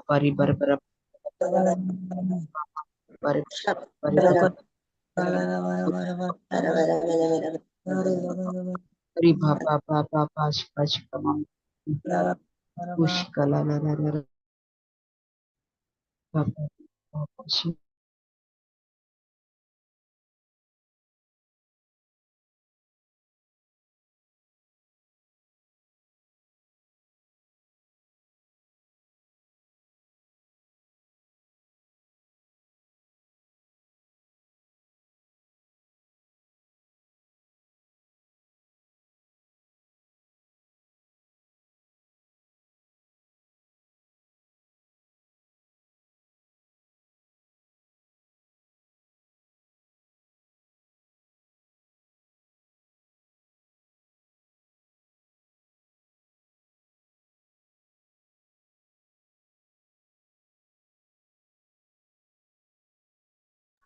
Pari bar bar bar bari bari ba ba ba ba ba shika shika mama ushika la la la la ba ba ba shi.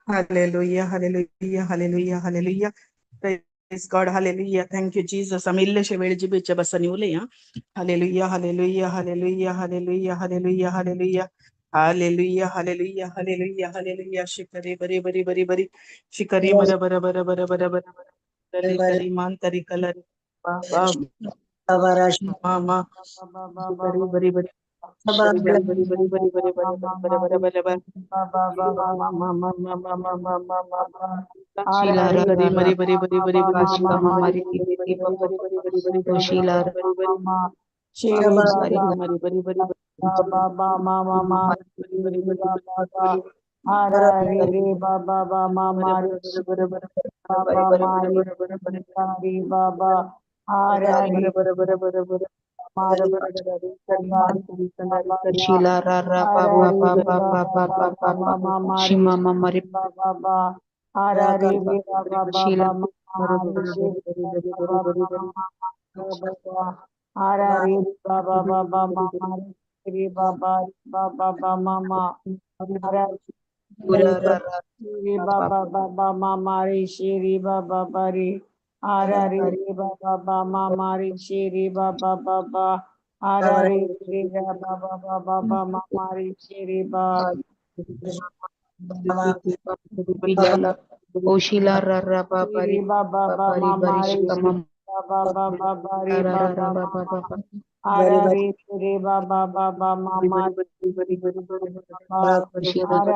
Hallelujah, hallelujah, hallelujah, hallelujah. Praise God, hallelujah. Thank you, Jesus. आमी इल्लेशे वेळ जिबेच्या बसांनी उलया. Hallelujah, hallelujah, hallelujah, hallelujah, hallelujah, hallelujah. Hallelujah, hallelujah, hallelujah, hallelujah. शिकरी बरी बरी बरी बरी शिकरी बर बर बर बर बर बर बर करी मान तरी कलर बा बा मा मा शिकरी बरी बरी बरी बरी बरी बरी बरी बरी बरी बरी बरी बरी मा मा मा मा मा मा मा मा मा Shila ra करी ra ra मरी बरी बरी बरी ba बरी shika mama ri ki बरी ki बरी pa pa बरी बरी बरी बरी o बरी shila ra बरी बरी sari मरी बरी बरी बरी बरी shila ra ra ba ba ba ba ba ba ba ba ba shima mama ri shila ra ra ra ba o shila ra ra ba ba ri ba ba ri ba ri shika mama ra ra ra ba ba ba ba shila shila la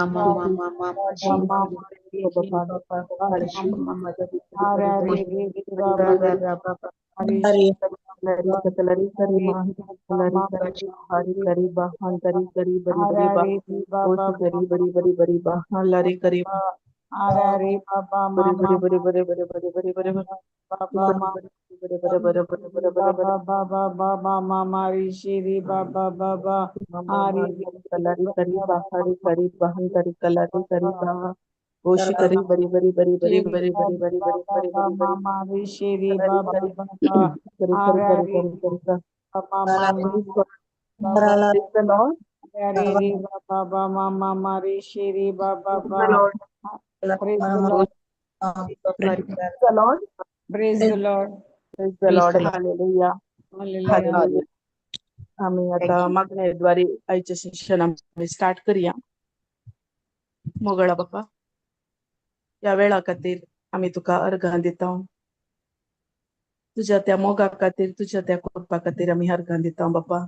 ma ma ma ma ma shi ba shika mama o ra ra ra ba ba Praise the Lord. Praise the Lord. Hallelujah. Hallelujah. आम्ही आता मागण्याद्वारे आयचे सेशन आम्ही start करूया. मोगळा बापा, ह्या वेळा खातीर आमी तुका अर्घां दिता. तुज्या त्या मोगा खातीर, तुज्या त्या कृपा खातीर आमी अर्घां दिता बापा.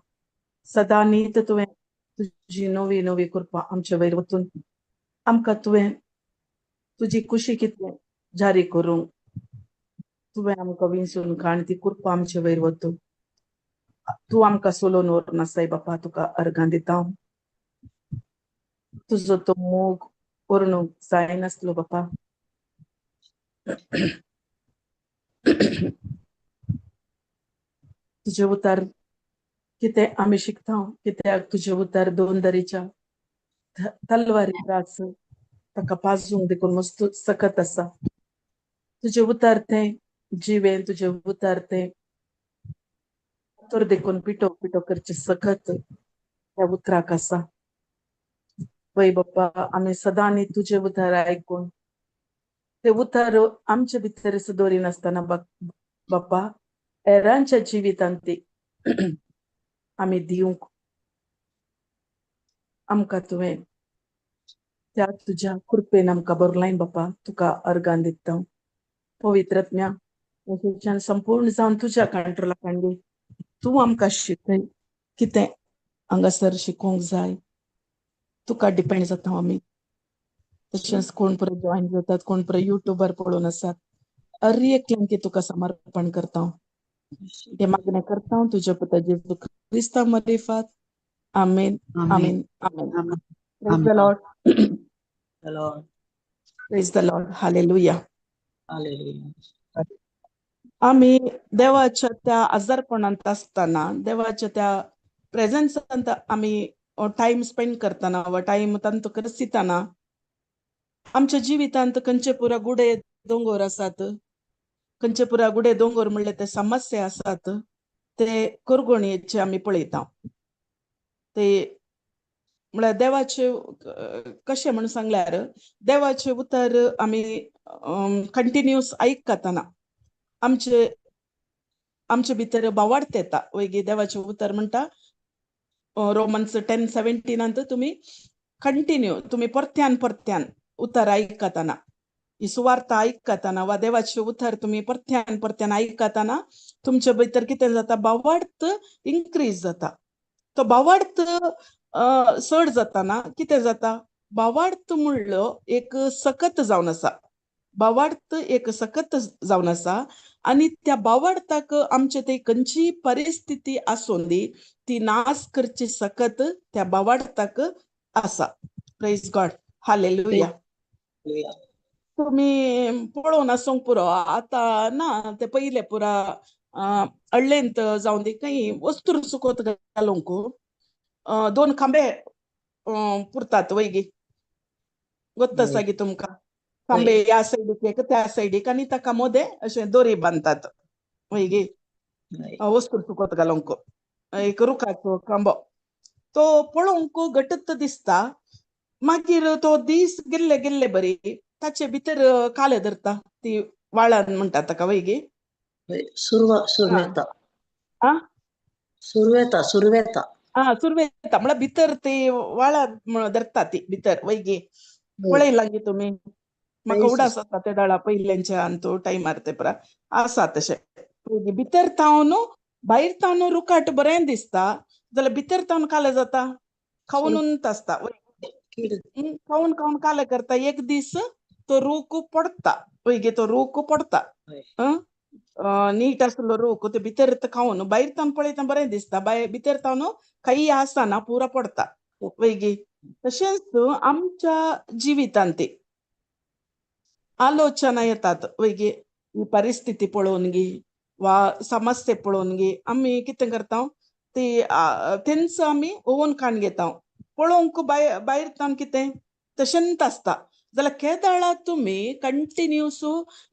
सदां नीत तुवें तुजी नवी नवी कृपा आमचे वयर वचून आमकां तुवें तुजी खुशी कितलें जारी करूंक तुवें आमकां विंचून काण ती कृपा आमचे वयर वतू. तूं आमकां सोलोवन व्हरनासाय बापा, तुका अर्गां दिता. तुजो तो मोग व्हरणूंक जायनासलो बापा. तुजें उतार कितें आमी शिकता, कित्याक तुजें उतार दोन दरेच्या तलवारी रास ताका पाजूंक देखून मस्त सकत आसा. तुजें उतार तें जिवें, तुजें उतार तें तर देखून पिटो पिटो करचें सकत त्या उतराक आसा. वय बाप्पा, आमी सदां आनी तुजें उतार आयकून ते उतार आमचे भितर दवरिनासतना बाप्पा हेरांच्या जिवितांत ती आमी दिवंक आमकां तुवें त्या तुज्या कृपेन आमकां बरलाय बापा, तुका अर्गान दिता. पवित्रत्म्या तुज्यान संपूर्ण जावन तुज्या कंट्रोला काडली. तूं आमकां शिकय कितें हांगासर शिकोवंक जाय, तुका डिपेंड जाता आमी. तशेंच कोण परत जॉयन जातात, कोण परत युट्यूबार पळोवन आसात, हर एकल्यान की तुका समर्पण करता. हे मागणें करता तुज्या पुता जेजू क्रिस्ता मरिफात. आमेन, आमेन, आमेन. Praise the Lord. Praise the Lord. Hallelujah. आमी देवाच्या त्या आजारपणांत आसतना, देवाच्या त्या प्रेझेन्सांत आमी टायम स्पेंड करतना वा टायम तांतू करसितना आमच्या जिवितांत खंयचे पुरा गुडे दोंगर आसात, खंयचे पुरा गुडे दोंगर म्हणले ते समस्या आसात, ते करगोणयेचे आमी पळयता. ते म्हळ्यार देवाचे कशें म्हूण सांगल्यार देवाचे उतर आमी कंटिन्युअस आयकतना आमचे आमचे भितर भावार्थ येता. वयगी देवाचें उतर म्हणटा रोमन्स 10:17 तुमी कंटिन्यू तुमी परत्यान परत्यान उतर आयकतना, ही सुवार्थ आयकतना वा देवाचें उतर तुमी परत्यान परत्यान आयकतना तुमचे भितर कितें जाता, भावार्थ इन्क्रीज जाता. तो भावार्थ चड जाताना कितें जाता, भावार्थ म्हणलो एक सकत जावन आसा, भावार्थ एक सकत जावन आसा आनी त्या भावार्थाक आमचे ते खंयची परिस्थिती आसून दी ती नाश करची सकत त्या भावार्थाक आसा. Praise God. Hallelujah. तुमी पळोवन आसूंक पुरो आतां ना ते पयले पुरा अळ्ळेंत जावन दी खंय वस्तूर सुकोत घालूंक दोन खांबे पुरतात वयगी, गोत्त आसा गी तुमकां, खांबे ह्या सायडीक एक त्या सायडीक आनी ताका मोदें अशें दोरी बांदतात वयगी वस्तूर सुकोत घालूंक. एक रुखाचो खांबो तो पळोवंक घटत दिसता, मागीर तो दीस गेल्ले गेल्ले बरी ताचे भितर काले धरता, ती वाळान म्हणटा ताका वयगी. सुरवेता सुरवेता सुरवेता हा सुरवेता म्हळ्यार भितर ती वाळा धरता ती भितर वयगी. पळयलां गी तुमी, म्हाका उडास आसा ते डाळा पयल्यांच्या तो टायमार ते परा आसा तशें. भितर तावन भायर तावन रुखाट बरें दिसता जाल्यार भितर तावन काले जाता, खावनूच आसता, खावन खावन काले करता. एक दीस तो रूख पडटा वयगी, तो रूख पडटा नीट आसलो रूख ते भितर खावन भायर तावन पळयता बरें दिसता, भितर तावन काही आसना पुरा पडटा वयगी. तशेंच आमच्या जिवितांत आलोचना येतात वयगी, ही परिस्थिती पळोवन गी वा समस्या पळोवन गी आमी कितें करता ती तेंच आमी ओवन काण घेता. पळोवंक भायर तावन कितें तशेंच आसता जाल्यार केदाळा तुमी कंटिन्यूस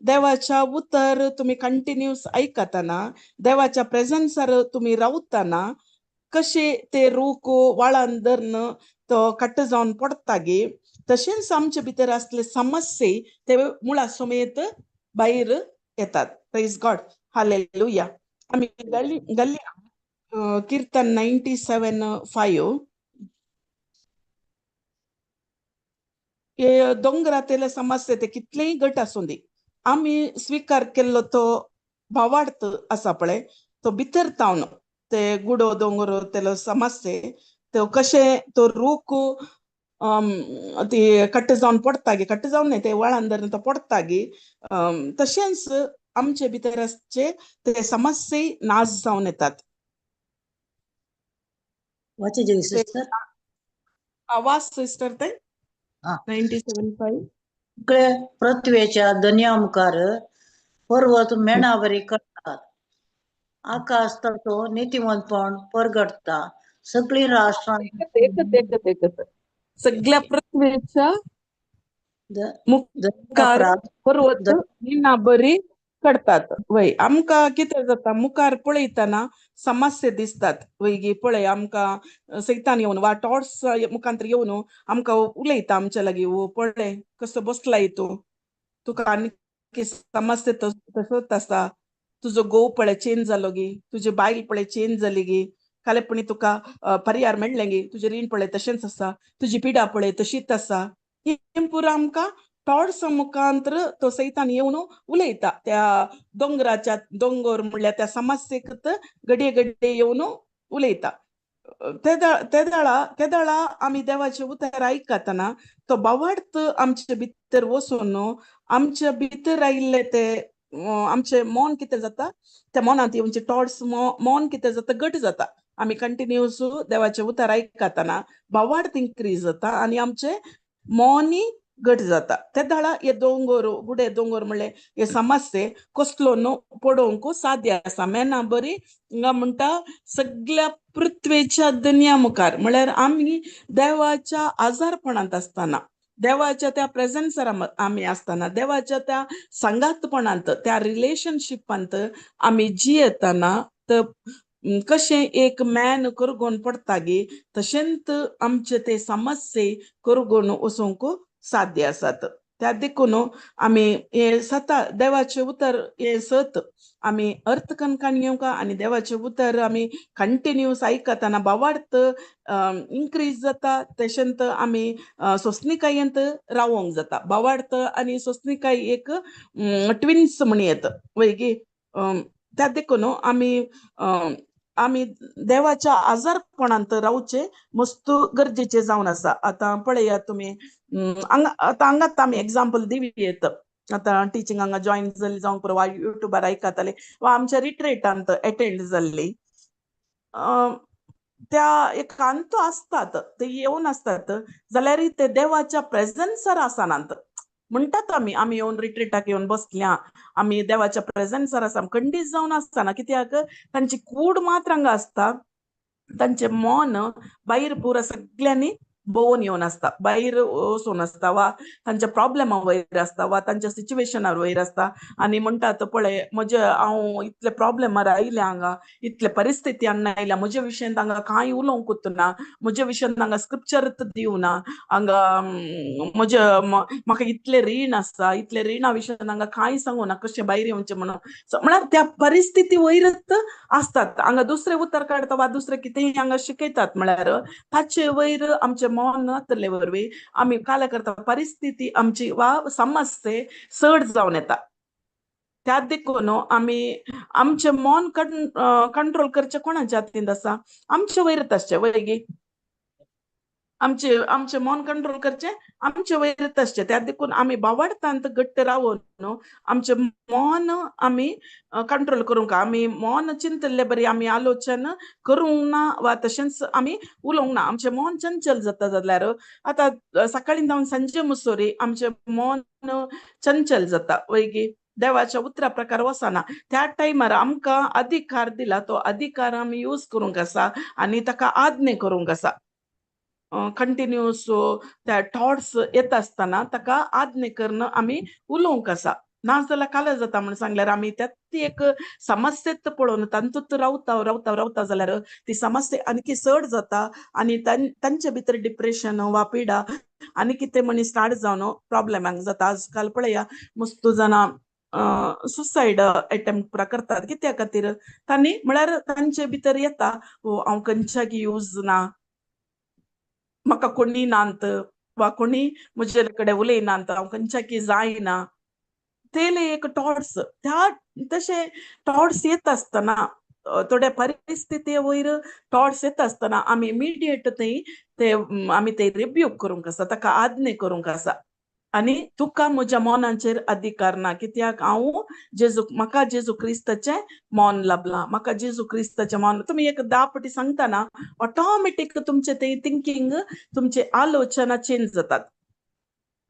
देवाच्या उतर तुमी कंटिन्यूस आयकतना, देवाच्या प्रेझन्सार तुमी रावतना कशे ते रूख वाळान धरून तो कट्ट जावन पडटा गी, तशेंच आमचे भितर आसले समस्ये ते मुळा समेत भायर येतात. Praise God. Hallelujah. आमी गल्ली गल्ली कीर्तन 97:5 दोंगरातले समस्या ते कितलेय गट आसूं दी आमी स्विकार केल्लो तो भावार्थ आसा पळय, तो भितर तावन ते गुडो दोंगर तेलो समस्ये तो कशें तो रूख ती कट्ट जावन पडटा गी, कट्ट जावन न्हय ते वळान धरून तो पडटा गी, तशेंच आमचे भितर आसचे ते समस्ये नाश जावन येतात. वाचें सिस्टर. आवाज सिस्टर ते. हा. 97.5. सगळे पृथ्वेच्या दर्या मुखार पर्वत मेणावरी करतात, आकाश ताचो नितीमंतपण परगटता, सगळीं राष्ट्रां एकच एकच एकच एकच. सगळ्या पृथ्वेच्या मुखार पर्वत बरी करतात. वय आमकां कितें जाता, मुखार पळयतना समस्या दिसतात. वय गी पळय आमकां सैतान येवन वा टॉर्स मुखांतर येवन आमकां उलयता आमच्या लागीं, ओ पळय कसो बसलाय तूं, तुका आनी समस्या तसोच आसा, तुजो घोव पळय चेंज जालो गी, तुजी बायल पळय चेंज जाली गी, कालेपणी तुका परिहार मेळ्ळें गी, तुजें रीण पळय तशेंच आसा, तुजी पिडा पळय तशीच आसा. हें पुरो आमकां टॉर्स मुखांतर तो सैतान येवन उलयता. त्या दोंगराच्या दोंगर म्हणल्यार त्या समस्येक घडये घडये येवन उलयता. तेदाळा केदाळा आमी देवाचें उतर आयकतना तो बावार्थ आमचे भितर वचून आमच्या भितर आयिल्ले ते आमचें मन कितें जाता, त्या मनांत येवचे टॉर्स मन कितें जाता, घट जाता. आमी कंटिन्यूस देवाचें उतर आयकतना भावार्थ इन्क्रीज जाता आनी आमचें मनय घट जाता. तेदाळा हे दोंगर गुडे दोंगर म्हणले हे समस्ये कसलो न्हू पडोवंक साध्य आसा. मेना बरी हांगा म्हणटा सगळ्या पृथ्वेच्या दर्या मुखार, म्हळ्यार आमी देवाच्या आजारपणांत आसतना, देवाच्या त्या प्रेझन्सार आमी आसतना, देवाच्या त्या सांगातपणांत, त्या रिलेशनशिपांत आमी जियेतना तर कशें एक मॅन करगोन पडटा गी, तशेंच आमचे ते समस्ये करगोन वचूंक साध्य आसात. त्या देखून आमी हे सता देवाचें उतर हें सत आमी अर्थ कणकान घेवंक आनी देवाचें उतर आमी कंटिन्यूस आयकतना भावार्थ इन्क्रीज जाता. तशेंच आमी सोंसणीकायेंत रावोंक जाता. भावार्थ आनी सोंसणीकाय एक ट्विन्स म्हण येता वय गी. त्या देखून आमी आमी देवाच्या आजारपणांत रावचें मस्त गरजेचें जावन आसा. आतां पळयात तुमी हांगा आतां हांगात आमी एग्जाम्पल दिवया येत. आतां टिचींग हांगा जॉयन जाल्ली जावंक पुरो वा युट्यूबार आयकताले वा आमच्या रिट्रेटांत एटेंड जाल्ली, त्या एकांत आसतात, ते येवन आसतात जाल्यार ते देवाच्या प्रेझन्सार आसनात. म्हणटात आमी आमी येवन रिट्रीटाक येवन बसल्या, आमी देवाच्या प्रेझन्सार आसा, खंडीत जावन आसतना कित्याक तांची कूड मात्र हांगा आसता, तांचें मन भायर पुरो सगळ्यांनी भोंवन येवन आसता, भायर वचून आसता वा तांच्या प्रॉब्लेमा वयर आसता वा तांच्या सिच्युएशनार वयर आसता. आनी म्हणटात पळय म्हजे हांव इतले प्रॉब्लेमार आयल्या हांगा, इतले परिस्थिती हांगा आयल्या, म्हज्या विशयांत हांगा कांय उलोवंकूच ना, म्हज्या विशयांत हांगा स्क्रिप्चर दिवना, हांगा म्हज्या म्हाका इतलें रीण आसा, इतले रिणा विशयांत हांगा कांय सांगू ना, कशें भायर येवचें म्हणून. म्हळ्यार त्या परिस्थिती वयरच आसतात. हांगा दुसरें उतर काडटा वा दुसरें कितेंय हांगा शिकयतात म्हळ्यार ताचे वयर आमचें मन नातले वरवीं आमी काल्या करता परिस्थिती आमची वा समस्ये चड जावन येता. त्या देखून आमी आमचें मन कंट्रोल करचें कोणाच्या हातींत आसा, आमचे वयरच आसचें वय गी. आमचे आमचें मन कंट्रोल करचें आमचे वयरच आसचें. त्या देखून आमी बावडटांत घट्ट रावन न्हू आमचें मन आमी कंट्रोल करूंक, आमी मन चिंतल्ले बरी आमी आलोचन करूंक ना वा तशेंच आमी उलोवंक ना. आमचें मन चंचल जाता जाल्यार आतां सकाळीं जावन सांजे मुसोरी आमचें मन चंचल जाता वय गी, देवाच्या उतरा प्रकार वचना. त्या टायमार आमकां अधिकार दिला, तो अधिकार आमी यूज करूंक आसा आनी ताका आज्ञा करूंक आसा. कंटिन्यूस त्या थॉट्स येता आसतना ताका आज्ञा करून आमी उलोवंक आसा. नाजाल्यार काल जाता म्हण सांगल्यार आमी त्यात ती एक समस्येत पळोवन तातूंत रावता रावता रावता जाल्यार ती समस्या आणखी चड जाता आनी तांचे भितर डिप्रेशन वा पिडा आनी कितें म्हणी स्टार्ट जावन प्रॉब्लेमांक जाता. आजकाल पळया मस्त जाणां सुसायड एटेम्प्ट पुरा करतात. कित्या खातीर तांणी म्हळ्यार तांचे भितर येता, ओ हांव खंयच्याक यूज ना, म्हाका कोणी नात वा कोणी म्हजे कडेन उलयनात, हांव खंयच्याकी जायना. ते एक थॉट्स त्या तशे थॉट्स येत आसतना थोड्या परिस्थिती वयर थॉट्स येत आसतना आमी इमिडिएट थंय ते आमी ते रिब्यूक करूंक आसा, ताका आज्ञा करूंक आसा. आनी तुका म्हज्या मनाचेर अधिकार ना, कित्याक हांव जेजू, म्हाका जेजू क्रिस्ताचें मौन लाभलां, म्हाका जेजू क्रिस्ताचें मौन. तुमी एक 10 पटी सांगता ना, ऑटोमॅटीक तुमचें तें थिंकींग, तुमचे आलोचना चेंज जातात,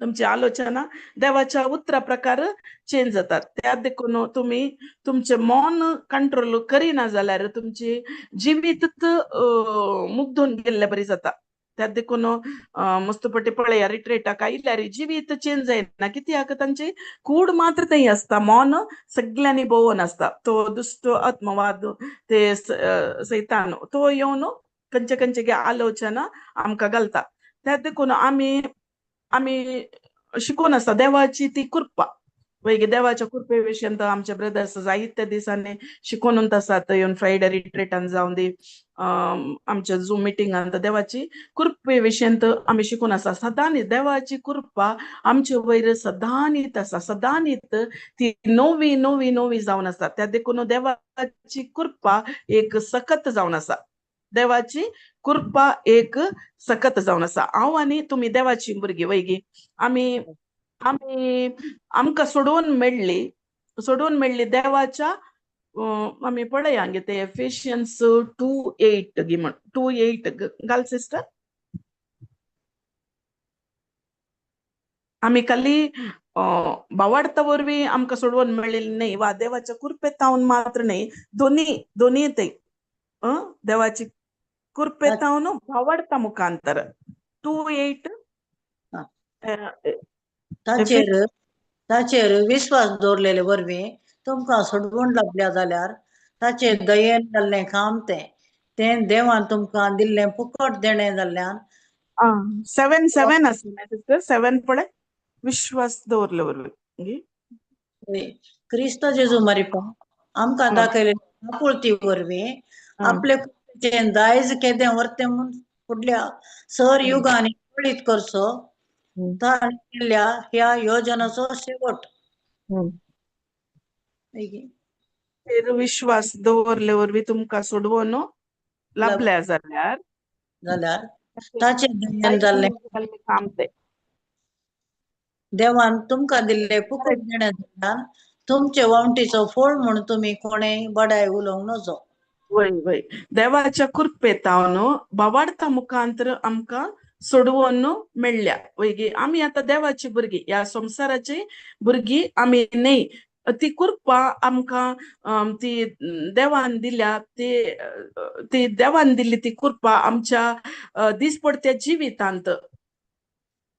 तुमची आलोचना देवाच्या उतरा प्रकार चेंज जातात. त्या देखून तुमी तुमचें मन कंट्रोल करिना जाल्यार तुमची जिवीतच मुग्दून गेल्ले बरी जाता. त्या देखून मस्त पटी पळया रिट्रेटाक आयल्यार जिवीत चेंज जायना, कित्याक तांची कूड मात्र थंय आसता, मन सगल्यांनी भोंवन आसता. तो दुश्ट आत्मवाद ते सैतान तो येवन खंयचे खंयचे आलोचना आमकां घालता. त्या देखून आमी आमी शिकून आसता देवाची ती कृपा. वय देवाच्या कृपे विशयन आमचे ब्रदर्स जायत्या दिसांनी शिकोवन आसात, येवन फ्रायडे रिट्रेटान जावन दी आमच्या झूम मिटिंगान देवाची कृपे विशयंत आमी शिकून आसा. सदांनी देवाची कृपा आमचे वयर सदांनीत आसा, सदांनीत ती नवी नवी नवी जावन आसा. त्या देखून देवाची कृपा एक सकत जावन आसा, देवाची कृपा एक सकत जावन आसा. हांव आनी तुमी देवाची भुरगीं वयगी, आमी आमी आमकां सोडोवन मेळ्ळी, सोडोवन मेळ्ळी देवाच्या. आमी पळया गे ते एफिशियन्स 2:8 गी म्हण, 2:8 घाल सिस्टर. आमी खाली बावाडता वरवीं आमकां सोडोवन मेळिल्ली न्हय वा देवाच्या कृपेतावन मात्र न्हय, दोनी दोनी ते देवाची कृपेतावन भावाडता मुखांतर. 2:8. ताचेर ताचेर विस्वास दवरलेले वरवीं तुमकां सोडवण लाभल्या जाल्यार ताचेर दयेन जाल्लें काम तें तें देवान तुमकां दिल्लें फुकट देणें जाल्ल्यान. 7 7 आसा सिस्टर, 7 पळय, विश्वास दवरले वरवीं क्रिस्त जेजू मारिपा आमकां दाखयले आपुलती वरवीं आपले कृपेचें दायज केदें व्हरतें म्हूण फुडल्या सर युगांनी कळीत करचो ताणें केल्ल्या ह्या योजनाचो शेवट. विश्वास दवरले वरवीं तुमकां सोडवून लाभल्या जाल्यार जाल्यार ताचें दयेन जाल्लें काम तें देवान तुमकां दिल्ले फुकट देणें जाल्यार तुमचे वावटीचो फळ म्हूण तुमी कोणेय बडाय उलोवंक नजो. वय वय, देवाच्या कृपेतावन भावार्था मुखांतर आमकां सोडवून मेळ्ळ्या. वय आमी आतां देवाची भुरगीं, ह्या संवसाराची भुरगीं आमी न्हय. ती कृपा आमकां ती देवान दिल्या, ती ती देवान दिल्ली ती कृपा आमच्या दिसपडत्या जिवितांत,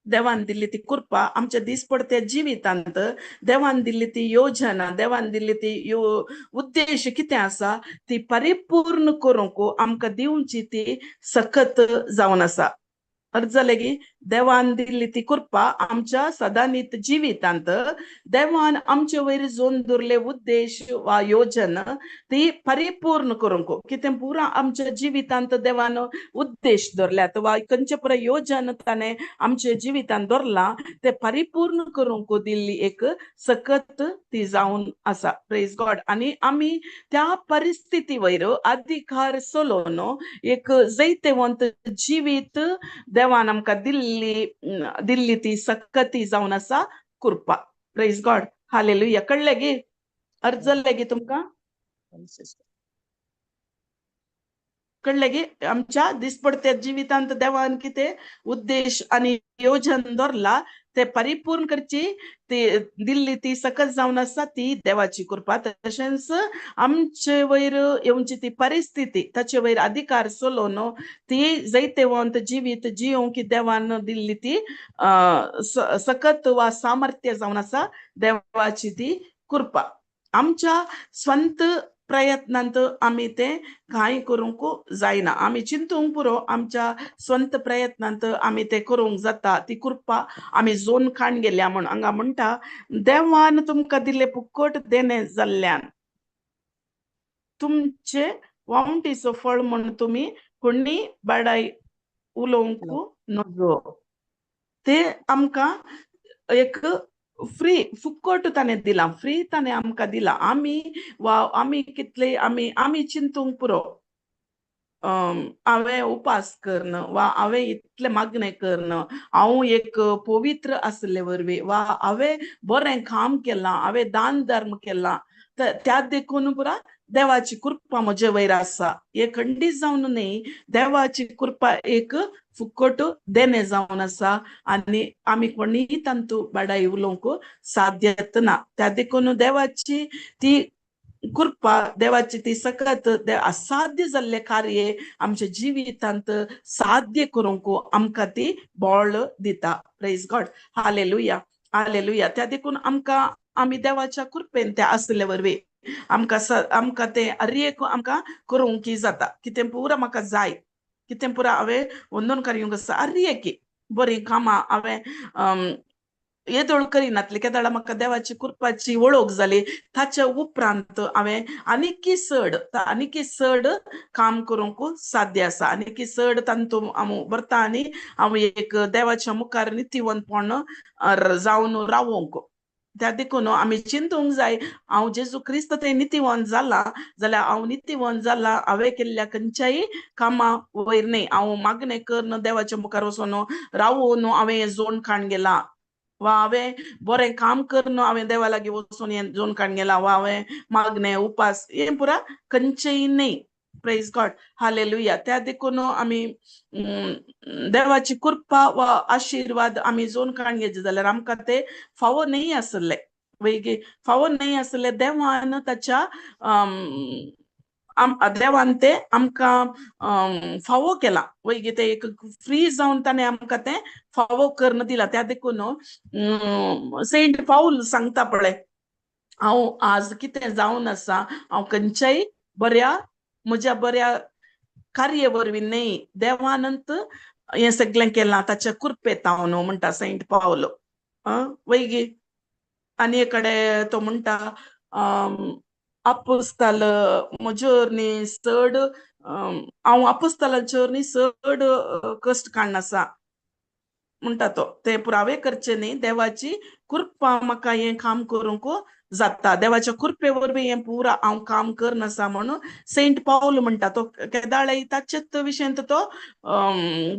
देवान दिल्ली ती कृपा आमच्या दिसपडत्या जिवितांत, देवान दिल्ली ती योजना, देवान दिल्ली ती उद्देश कितें आसा ती परिपूर्ण करूंक आमकां दिवची ती सकत जावन आसा. अर्थ जालें की देवान दिल्ली ती कृपा आमच्या सदांनीत जिवितांत, देवान आमचे वयर जोन दवरले उद्देश वा योजना ती परिपूर्ण करूंक, कितें पुरा आमच्या जिवितांत देवान उद्देश दवरल्यात वा खंयचे पुरा योजना ताणें आमच्या जिवितांत दवरलां ते परिपूर्ण करूंक दिल्ली एक सकत ती जावन आसा. Praise God. आनी आमी त्या परिस्थिती वयर अधिकार चलोवन एक जैतवंत जिवीत देवान आमकां दिल्ली दिल्ली ती सकती जावन आसा कृपा. Praise God. हालेलुया. कळ्ळें गी? अर्ज जालें गी तुमकां? कळ्ळें गी? आमच्या दिसपडत्या जिवितांत देवान कितें उद्देश आनी योजन दवरला ते परिपूर्ण करची ती दिल्ली ती सकत जावन आसा ती देवाची कृपा. तशेंच आमचे वयर येवची ती परिस्थिती ताचे वयर अधिकार चलोवन ती जैतवंत जिवीत जियोवंक देवान दिल्ली ती सकत वा सामर्थ्य जावन आसा देवाची ती कृपा. आमच्या स्वंत प्रयत्नांत आमी तें कांय करूंक जायना, आमी चिंतूंक पुरो, आमच्या स्वंत प्रयत्नांत आमी तें करूंक जाता. ती कृपा आमी जोन खाण गेल्या म्हूण हांगा म्हणटा देवान तुमकां दिल्ले फुकट देणें जाल्ल्यान तुमचे वावटीचो फळ म्हूण तुमी कोणी बाडाय उलोवंक नजो. ते आमकां एक फ्री फुकट ताणें दिलां, फ्री ताणें आमकां दिलां. आमी वा आमी कितले आमी आमी चिंतूंक पुरो, हांवें उपास करून वा हांवें इतलें मागणें करून हांव एक पवित्र आसले वरवीं वा हांवें बरें काम केलां, हांवें दान धर्म केलां, त्या देखून पुरा देवाची कृपा म्हजे वयर आसा हे खंडीत जावन न्ही. देवाची कृपा एक फुकट देणें जावन आसा आनी आमी कोणीय तांतू बाडाय उलोवंक साध्यत ना. त्या देखून देवाची ती कृपा, देवाची ती सकत असाध्य जाल्ले कार्य आमच्या जिवितांत साध्य करूंक आमकां ती बळ दिता. प्रेज गॉड, हालेलुया, हालेलुया. त्या देखून आमकां आमी देवाच्या कृपेन ते आसले वरवीं आमकां आमकां तें हर एक आमकां करूंक जाता. कितें पुरा म्हाका जाय, कितें पुरा हांवें वंदन करूंक आसा, हर एक बरीं कामां हांवें येदोळ करिनातली. केदाळा म्हाका देवाची कृपाची वळख जाली ताच्या उपरांत हांवें आनीकय चड आनीकय चड काम करूंक साध्य आसा, आनीकय चड तांतू हांव भरता आनी हांव एक देवाच्या मुखार नितीवंतपण जावन रावोंक. त्या देखून आमी चिंतूंक जाय, हांव जेजू क्रिस्त ते नितीवंत जाला जाल्यार हांव नितीवंत जाला हांवें केल्ल्या खंयच्याय कामा वयर न्ही. हांव मागणें करून देवाच्या मुखार वचून रावून हांवें जोण काण गेला वा हांवें बरें काम करून हांवें देवा लागीं वचून हें जोण काण गेला वा हांवें मागणें उपास हें पुरा खंयचेय न्ही. प्रेज गॉड, हालेलुया. त्या देखून आमी देवाची कृपा वा आशिर्वाद आमी जोन काण घेतले जाल्यार आमकां ते फावो न्ही आसले, वैगी फावो न्ही आसले. देवान ताच्या देवान ते आमकां फावो केला, वैगी ते एक फ्री जावन ताणें आमकां तें फावो करून दिला. त्या देखून सेंट पावल सांगता पळय, हांव आज कितें जावन आसा, हांव खंयच्याय बऱ्या म्हज्या बऱ्या कार्य वरवीं न्ही, देवानंत हें सगळें केलां ताच्या कृपेत हांव न्हू म्हणटा सेंट पावल. वैगी आनी एक कडेन तो म्हणटा आपुस्ताल म्हज्योर न्ही चड, हांव आपुस्तालाचेर न्ही चड कश्ट काडनासा म्हणटा तो. ते पुरावे करचे न्ही, देवाची कृपा म्हाका हें काम करूंक जाता, देवाच्या कृपे वरवीं हें पुरा हांव काम करनासा म्हणून सेंट पावल म्हणटा. तो केदाळाय ताचेच विशयांत तो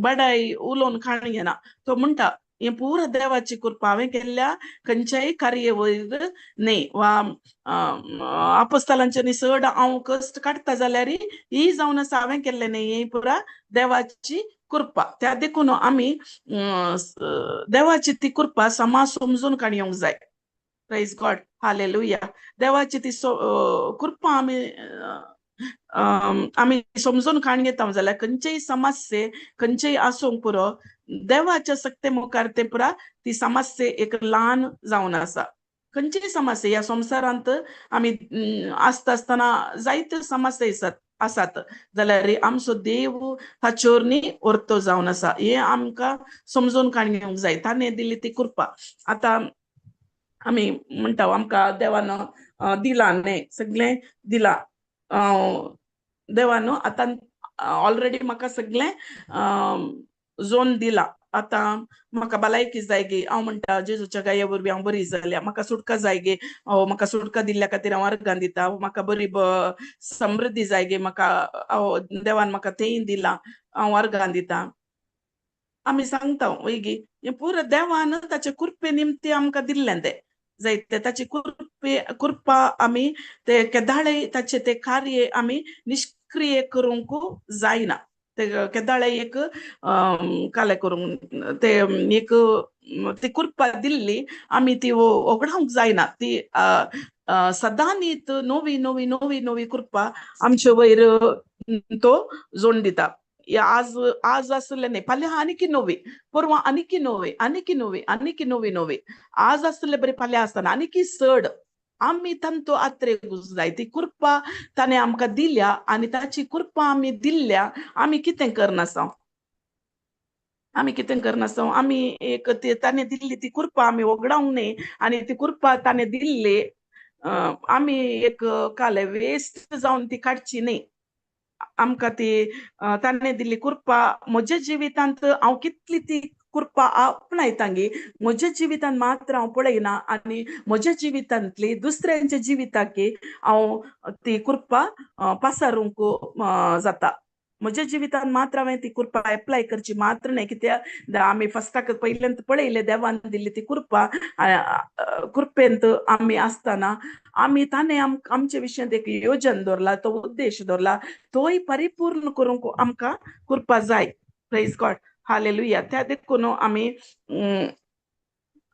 बडाय उलोवन काण घेना. तो म्हणटा हें पुरा देवाची कृपा, हांवें केल्ल्या खंयच्याय कार्य वयर न्ही वा आपोस्तालांचे न्ही चड हांव कश्ट काडटा जाल्यार ही जावन आसा हांवें केल्लें न्ही, ही पुरा देवाची कृपा. त्या देखून आमी देवाची ती कृपा समा समजून काण येवंक जाय. प्रेज गॉड, हालेलुया. देवाची ती कृपा आमी आमी समजून काण घेता जाल्यार खंयचेय समस्ये खंयचेय आसूंक पुरो, देवाच्या सक्ते मुखार ते पुरा ती समस्ये एक ल्हान जावन आसा. खंयचीय समस्या ह्या संवसारांत आमी आसता आसतना जायत्यो समस्या आसात जाल्यार आमचो देव ताचेर न्ही वर्तो जावन आसा, हें आमकां समजून काण घेवंक जाय. ताणें दिली ती कृपा. आतां आमी म्हणटा आमकां देवान दिलां न्ही, सगळें दिलां देवान, आतां ऑलरेडी म्हाका सगळें जोन दिलां, आतां म्हाका भलायकी जाय गे, हांव म्हणटा जेजूच्या गाये वरवीं हांव बरी जाल्या, म्हाका सुटका जाय गे, म्हाका सुटका दिल्ल्या खातीर हांव अर्गां दिता, म्हाका बरी समृद्धी जाय गे, म्हाका देवान म्हाका तेंय दिलां, हांव अर्गां दिता. आमी सांगता वयगी हें पुरो देवान ताचे कृपे निमती आमकां दिल्लें तें जायते ताची कृपे कृपा आमी ते केदाळे ताचे ते कार्य आमी निश्क्रिय करूंक जायना. ते केदाळे एक काले करूंक ते एक ती कृपा दिल्ली आमी ती वगडावंक जायना. ती सदांनीत नवी नवी नवी नवी कृपा आमचे वयर तो जोड दिता. आज आज आसलें न्ही, फाल्यां आनीक नवी, परवां आनीक नवी, आनीक नवी, आनीक नवी नवी, आज आसले बरी फाल्यां आसतना आनीक चड आमी तांचो आत्रेक जाय. ती कृपा ताणें आमकां दिल्या आनी ताची कृपा आमी दिल्ल्या आमी कितें करनासा, आमी कितें करनासा, आमी एक ताणें दिल्ली ती कृपा आमी वगडावंक न्ही आनी ती कृपा ताणें दिल्ली आमी एक काले वेस्ट जावन ती काडची न्ही. आमकां ती ताणें दिल्ली कृपा म्हज्या जिवितांत हांव कितली ती कृपा आपणायतांगी म्हज्या जिवितांत मात्र हांव पळयना आनी म्हज्या जिवितांतली दुसऱ्यांच्या जिविताकी हांव ती कृपा पासारूंक जाता. म्हज्या जिवितांत मात्र हांवें ती कृपा एप्लाय करची मात्र न्हय. कित्याक आमी फस्टाक पयल्यांत पळयलें देवान दिल्ली ती कृपा, कृपेंत आमी आसतना आमी ताणें आमचे विशयांत एक योजन दवरला, तो उद्देश दवरला, तोय परिपूर्ण करूंक आमकां कृपा जाय. Praise God, hallelujah. त्या देखून आमी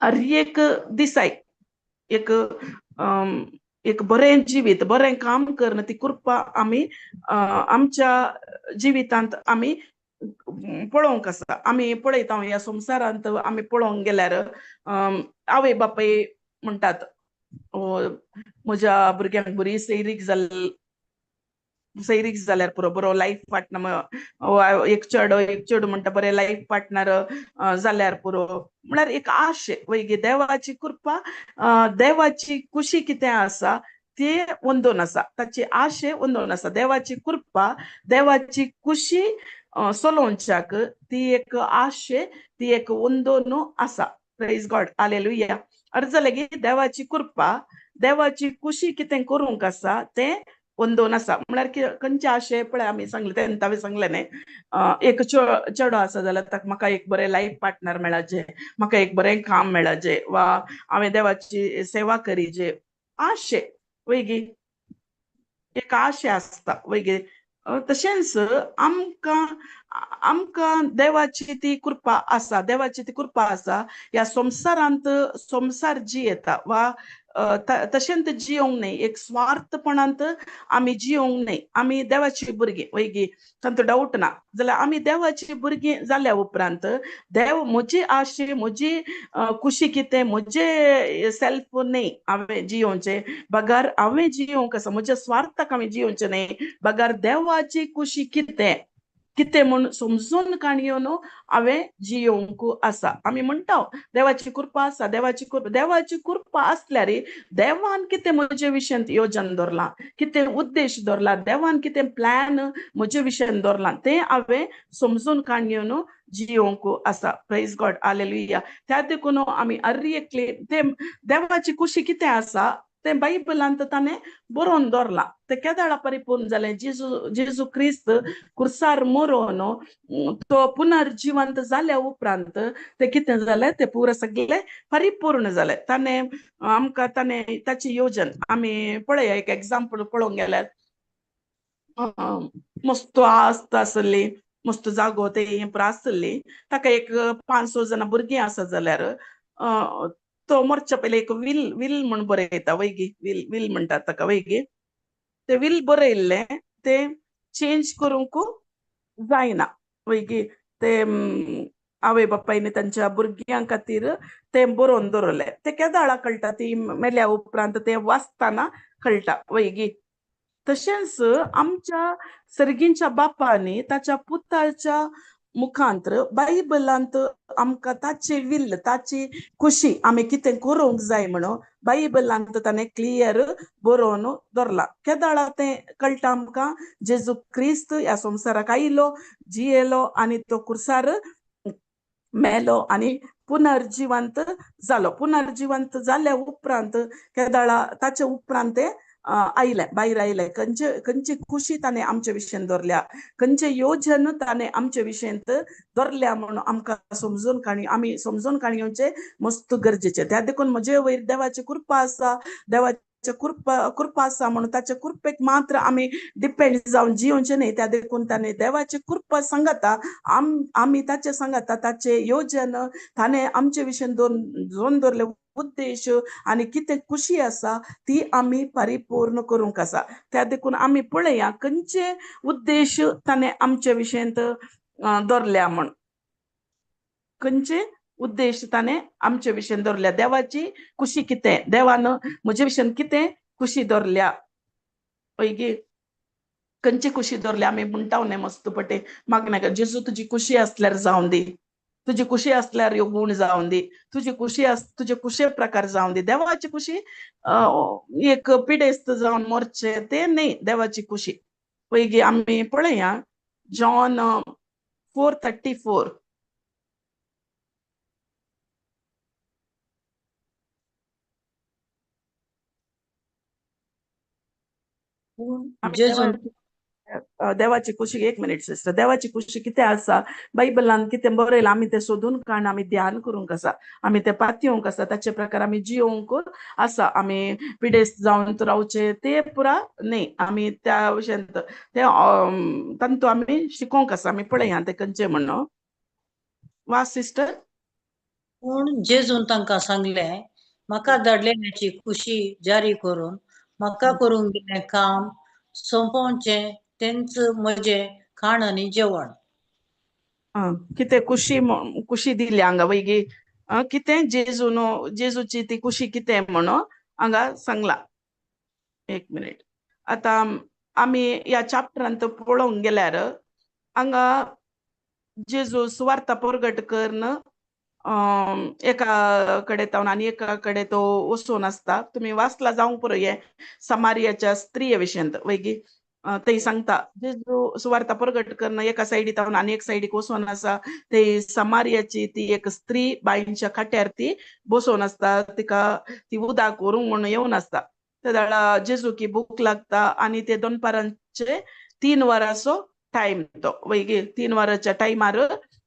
हर एक दिसाय एक एक बरें जिवीत, बरें काम करून ती कृपा आमी आमच्या जिवितांत आमी पळोवंक आसा. आमी पळयता ह्या संवसारांत आमी पळोवंक गेल्यार आवय बापूय म्हणटात म्हज्या भुरग्यांक बरी सैरीक सैरीक जाल्यार पुरो, बरो लायफ पार्टनर, एक चेडो एक चेडूं म्हणटा बरें लायफ पार्टनर जाल्यार पुरो. म्हळ्यार एक आशे वयगी देवाची कृपा, देवाची खुशी कितें आसा ती वंदोन आसा, ताची आशे वंदोन आसा. देवाची कृपा, देवाची खुशी चलोवच्याक ती एक आशे, ती एक वंदोन आसा. Praise God, hallelujah. अर्ज जालें की देवाची कृपा, देवाची खुशी कितें करूंक आसा तें वंदोन आसा. म्हळ्यार खंयचे आशे पळय आमी सांगलें तेन्ना हांवें सांगलें न्ही, एक चेडो आसा जाल्यार ताका म्हाका एक बरें लायफ पार्टनर मेळाचे, म्हाका एक बरें काम मेळाचे, वा हांवें देवाची सेवा करीचे, आशे वयगी एक आशे आसता वयगी. तशेंच आमकां आमकां देवाची ती कृपा आसा, देवाची ती कृपा आसा. ह्या संवसारांत संवसार जियेता वा तशेंच जियोंक न्हय, एक स्वार्थपणांत आमी जियोंक न्हय. आमी देवाची भुरगीं वयगी, तातूंत डावट ना. जाल्यार आमी देवाची भुरगीं जाल्या उपरांत देव म्हजी आशे, म्हजी खुशी कितें, म्हजे सेल्फ न्हय हांवें जियोवचें, बगार हांवें जियोंक आसा, म्हज्या स्वार्थाक हांवें जियोवचें न्हय, बगार देवाची खुशी कितें कितें म्हूण समजून काणयो न्हू हांवें जियोवंक आसा. आमी म्हणटा देवाची कृपा आसा, देवाची कृपा, देवाची कृपा आसल्यार देवान कितें म्हजे विशयांत योजन दवरलां, कितें उद्देश दवरला, देवान कितें प्लॅन म्हजे विशयांत दवरलां तें हांवें समजून काणयो न्हू जियोवंक आसा. Praise God, hallelujah. त्या देखून आमी हर एकली तें देवाची खुशी कितें आसा तें बायबलांत ताणें बरोवन दवरलां. तें केदाळा परिपूर्ण जालें, जेजू जेजू क्रिस्त कुर्सार मरोन तो पुनर्जिवंत जाल्या उपरांत तें कितें जालें, तें पुरो सगळें परिपूर्ण जालें. ताणें आमकां ताणें ताची योजन आमी पळया. एक एग्जाम्पल पळोवंक गेल्यार मस्त आस्त आसली, मस्त जागो ते आसली, ताका एक 5-6 जाणां भुरगीं आसा जाल्यार तो मरच्या पयलीं एक will will म्हूण बरयता वयगी, will will म्हणटात ताका वयगी. ते will बरयल्लें तें चेंज करूंक जायना वयगी. ते आवय बापायन तांच्या भुरग्यां खातीर तें बरोवन दवरलें. तें केदाळा कळटा, ती मेल्या उपरांत तें वाचतना कळटा वयगी. तशेंच आमच्या सर्गींच्या बापांनी ताच्या पुताच्या मुखांत्र बायबलांत आमकां ताची will, ताची खुशी आमी कितें करूंक जाय म्हणून बायबलांत ताणें क्लियर बरोवन दवरलां. केदाळा तें कळटा आमकां, जेजू क्रिस्त ह्या संवसाराक आयलो, जियेलो आनी तो कुर्सार मेलो आनी पुनर्जिवंत जालो. पुनर्जिवंत जाल्या उपरांत केदाळा ताचे उपरांत तें आयलें, भायर आयलें. खंयचे खंयची खुशी ताणें आमचे विशयन दवरल्या, खंयचे योजन ताणें आमचे विशयंत दवरल्या म्हणून आमकां समजून काणी आमी समजून काणी येवचें मस्त गरजेचें. त्या देखून म्हजे वयर देवाची कृपा आसा, देवाचे कृपा कृपा आसा म्हणून ताचे कृपेक मात्र आमी डिपेंड जावन जियोवचें न्हय. त्या देखून ताणें देवाची कृपा सांगता आमी ताचे सांगता ताचे योजन ताणें आमचे विशयन दोन दवरले उद्देश आनी कितें खुशी आसा ती आमी परिपूर्ण करूंक आसा. त्या देखून आमी पळया खंयचे उद्देश ताणें आमचे विशयंत दवरल्या म्हण, खंयचे उद्देश ताणें आमचे विशयन दवरल्या, देवाची खुशी कितें, देवान म्हजे विशयन कितें खुशी दवरल्या पयगी, खंयची खुशी दवरल्या. आमी म्हणटा न्हय मस्त पटे मागनाका, जेजू तुजी खुशी आसल्यार जावन दी, तुजी खुशी आसल्यार ह्यो गूण जावन दी, तुजी खुशी तुजे खुशे प्रकार जावन दी. देवाची खुशी एक पिडेस्त जावन मरचें तें न्हय देवाची खुशी. पयगी आमी पळया जॉन 4:34. देवाची कुशी, एक मिनिट सिस्टर, देवाची कुशी कितें आसा, बायबलान कितें बरयलां आमी तें सोदून काडून आमी ध्यान करूंक आसा, आमी तें पातयेवंक आसा, ताचे प्रकार आमी जियोवंक आसा. आमी पिडेस्त जावन रावचे ते पुरा न्ही, आमी त्या विशयांत ते तांतू आमी शिकोवंक आसा. आमी पळया तें खंयचें म्हणून. वा सिस्टर. पूण जेजून तांकां सांगलें, म्हाका धाडलेल्याची खुशी जारी करून म्हाका करूंक दिलें काम सोंपोवचें तेंच म्हजें खाण आनी जेवण. कितें खुशी खुशी दिली हांगा वयगी, कितें जेजून जेजूची ती खुशी कितें म्हणून हांगा सांगला. एक मिनिट, आतां आमी ह्या चॅप्टरांत पळोवंक गेल्यार हांगा जेजू सुवार्ता परगट करून एका कडेन तावन आनी एका कडेन तो वचून आसता. तुमी वाचला जावंक पुरो हें समारियाच्या स्त्रिये विशयांत वयगी. थंय सांगता जेजू सुवार्ता परगट करून एका सायडी तावन आनी एक सायडीक वचून आसा. थंय समारियाची ती एक स्त्री बांयच्या खाट्यार ती बसोवन आसता, तिका ती उदक व्हरूंक म्हणून येवन आसता. ते वेळा जेजूकी भूक लागता आनी ते दनपारांचे 3 वरांचो टायम तो वयगी, 3 वरांच्या टायमार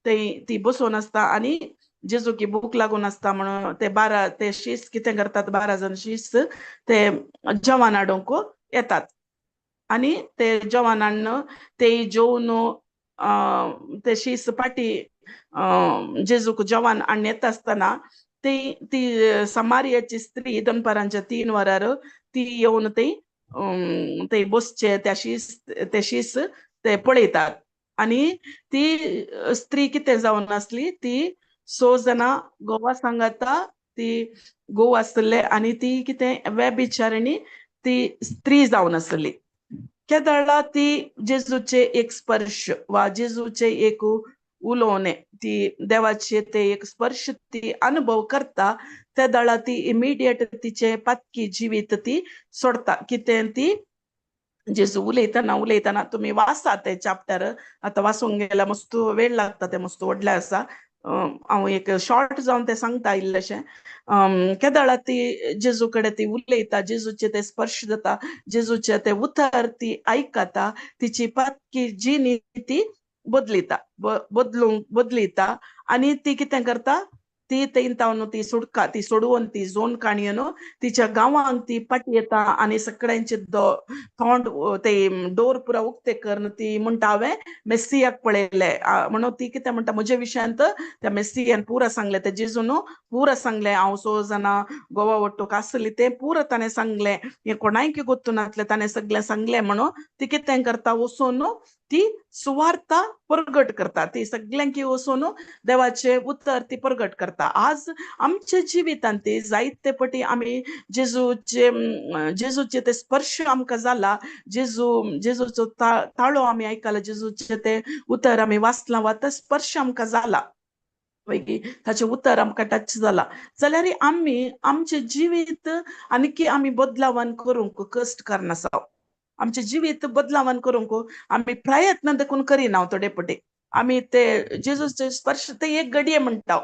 थंय ती बसोवन आसता आनी जेजूकी भूक लागून आसता म्हणून ते 12 ते शीस कितें करतात, 12 जाण शीस ते जेवण हाडूंक येतात आनी ते जेवण हाडून ते जेवन ते शीस पाटी जेजूक जेवण हाडून येता आसतना ती ती समारियाची स्त्री दनपारांच्या 3 वरार ती येवन ती ते बसचे त्या शीस ते शीस ते पळयतात आनी ती स्त्री कितें जावन आसली, ती 6 जाणां गोवा सांगाता ती गोवा आसले आनी ती कितें व्यभिचारिणी ती स्त्री जावन आसली. केदळा ती जेजूचे एक स्पर्श वा जेजूचे एक उलोवणें, ती देवाचे ते एक स्पर्श ती अनुभव करता, त्या दळा ती इमिडिएट तिचे पातकी जिवीत ती सोडता. कितें ती जेजू उलयतना उलयतना तुमी वाचा ते चॅप्टर, आतां वाचूंक गेल्यार मस्त वेळ लागता, तें मस्त व्हडलें आसा, हांव एक शॉर्ट जावन तें सांगता इल्लेशें. केदळा ती जेजू कडेन ती उलयता, जेजूचे ते स्पर्श जाता, जेजूचे ते उतर ती आयकता, तिची पातकी जिणी ती बदलिता, बदलूंक बदलिता आनी ती कितें करता, ती थंय ती सुटका ती सोडवून ती जोन काणयेन तिच्या गांवांक ती पाटी येता आनी सगळ्यांचे तोंड ते डोर पुरा उक्ते करून ती म्हणटा हांवें मेस्सियाक पळयलें म्हणून ती कितें म्हणटा, म्हज्या विशयांत त्या मेस्सियान पुरा सांगलें, त्या जेजून पुरा सांगलें, हांव 6 जाणां गोवा वट्टूक आसली तें पुरा ताणें सांगलें, हें कोणायकी गोत्तू नासलें ताणें सगळें सांगलें म्हणून ती कितें करता, वचून ती सुवार्ता परगट करता, ती सगळ्यांकी वचून देवाचे उतर ती परगट करता. आज आमच्या जिवितांत ती जायते पटी आमी जेजूचे जेजूचे ते स्पर्श आमकां जाला, जेजूचो ताळो आमी आयकला, जेजूचे ते उतर आमी वाचलां वा ते स्पर्श आमकां जाला, ताचें उतर आमकां टच जाला, जाल्यार आमी आमचें जिवीत आनी आमी बदलावन करूंक कश्ट करनासा, आमचें जिवीत बदलावन करूंक आमी प्रयत्न देखून करिना. थोडे पटी आमी ते जेजूचे स्पर्श ते एक घडये म्हणटा,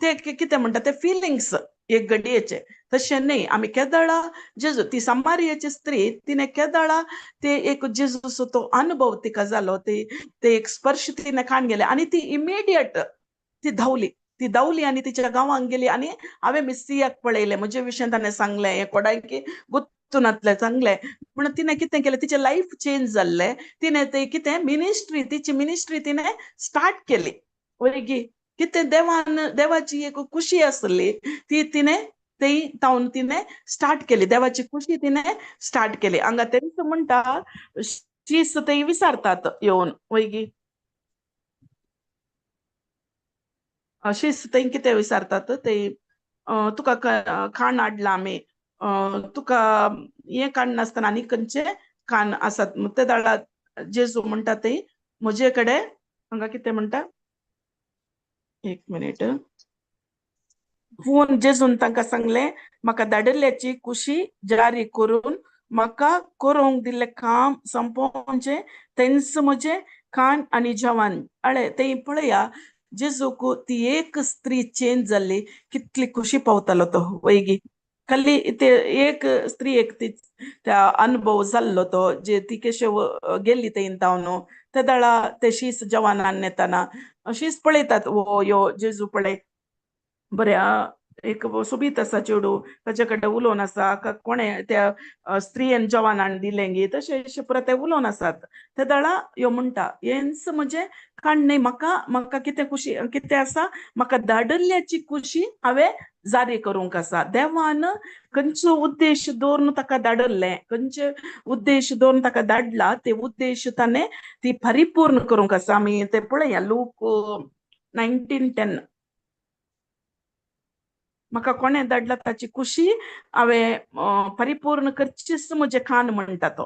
ते कितें म्हणटा ते फिलिंग्स एक घडयेचे, तशें न्ही. आमी केदळा जेजू ती समारियाची स्त्री तिणें केदळा ते एक जेजूचो तो अनुभव तिका जालो, ते ते एक स्पर्श तिणें काण गेले आनी ती इमिडिएट ती धांवली, ती धांवली आनी तिच्या गांवांक गेली आनी हांवें मिस्सियाक पळयलें, म्हजे विशयान ताणें सांगलें, हें कोणायकी गुत्तूनातलें सांगलें म्हणून तिणें कितें केलें, तिचें लायफ चेंज जाल्लें, तिणें ते कितें मिनिस्ट्री, तिची मिनिस्ट्री तिणें स्टार्ट केली. वयगी कितें देवान देवाची एक खुशी आसली ती तिणें थंय तावन तिणें स्टार्ट केली, देवाची खुशी तिणें स्टार्ट केली. हांगा तेंच म्हणटा शीस थंय विचारतात येवन वयगी, शीस थंय कितें विचारतात, ते तुका खाण हाडलां आमी, तुका हें काडनासतना आनी खंयचें खाण आसात ते दळा जेजू म्हणटा थंय म्हजे कडेन हांगा कितें म्हणटा, एक मिनिट, फोन जेजून तांकां सांगलें, म्हाका धाडिल्ल्याची खुशी जारी करून म्हाका करूंक दिल्लें काम संपोवचें तेंच म्हजें खाण आनी जेवण. अळे थंय पळया जेजूक ती एक स्त्री चेंज जाल्ली, कितली खुशी पावतालो तो वयगी. खाली ते एक स्त्री एक ती त्या अनुभव जाल्लो तो जे ती कशे गेल्ली ते इंतावन ते दळा ते शीस जवानान येताना शीस पळयतात वो यो जेजू पळय बऱ्या एक सोबीत आसा चेडूं ताचे कडेन उलोवन आसा कोणें त्या स्त्रियेन जवानान दिलें गी तशें अशें पुरा ते उलोवन आसात. ते दळा ह्यो म्हणटा हेंच म्हजें काण न्हय, म्हाका म्हाका कितें खुशी कितें आसा, म्हाका धाडिल्ल्याची खुशी हांवें जारी करूंक आसा. देवान खंयचो उद्देश दवरून ताका धाडिल्लें, खंयचे उद्देश दवरून ताका धाडला ते उद्देश ताणें ती परिपूर्ण करूंक आसा. आमी ते पळया लूक 19:10. म्हाका कोणें धाडला ताची खुशी हांवें परिपूर्ण करचीच म्हजें कान म्हणटा तो.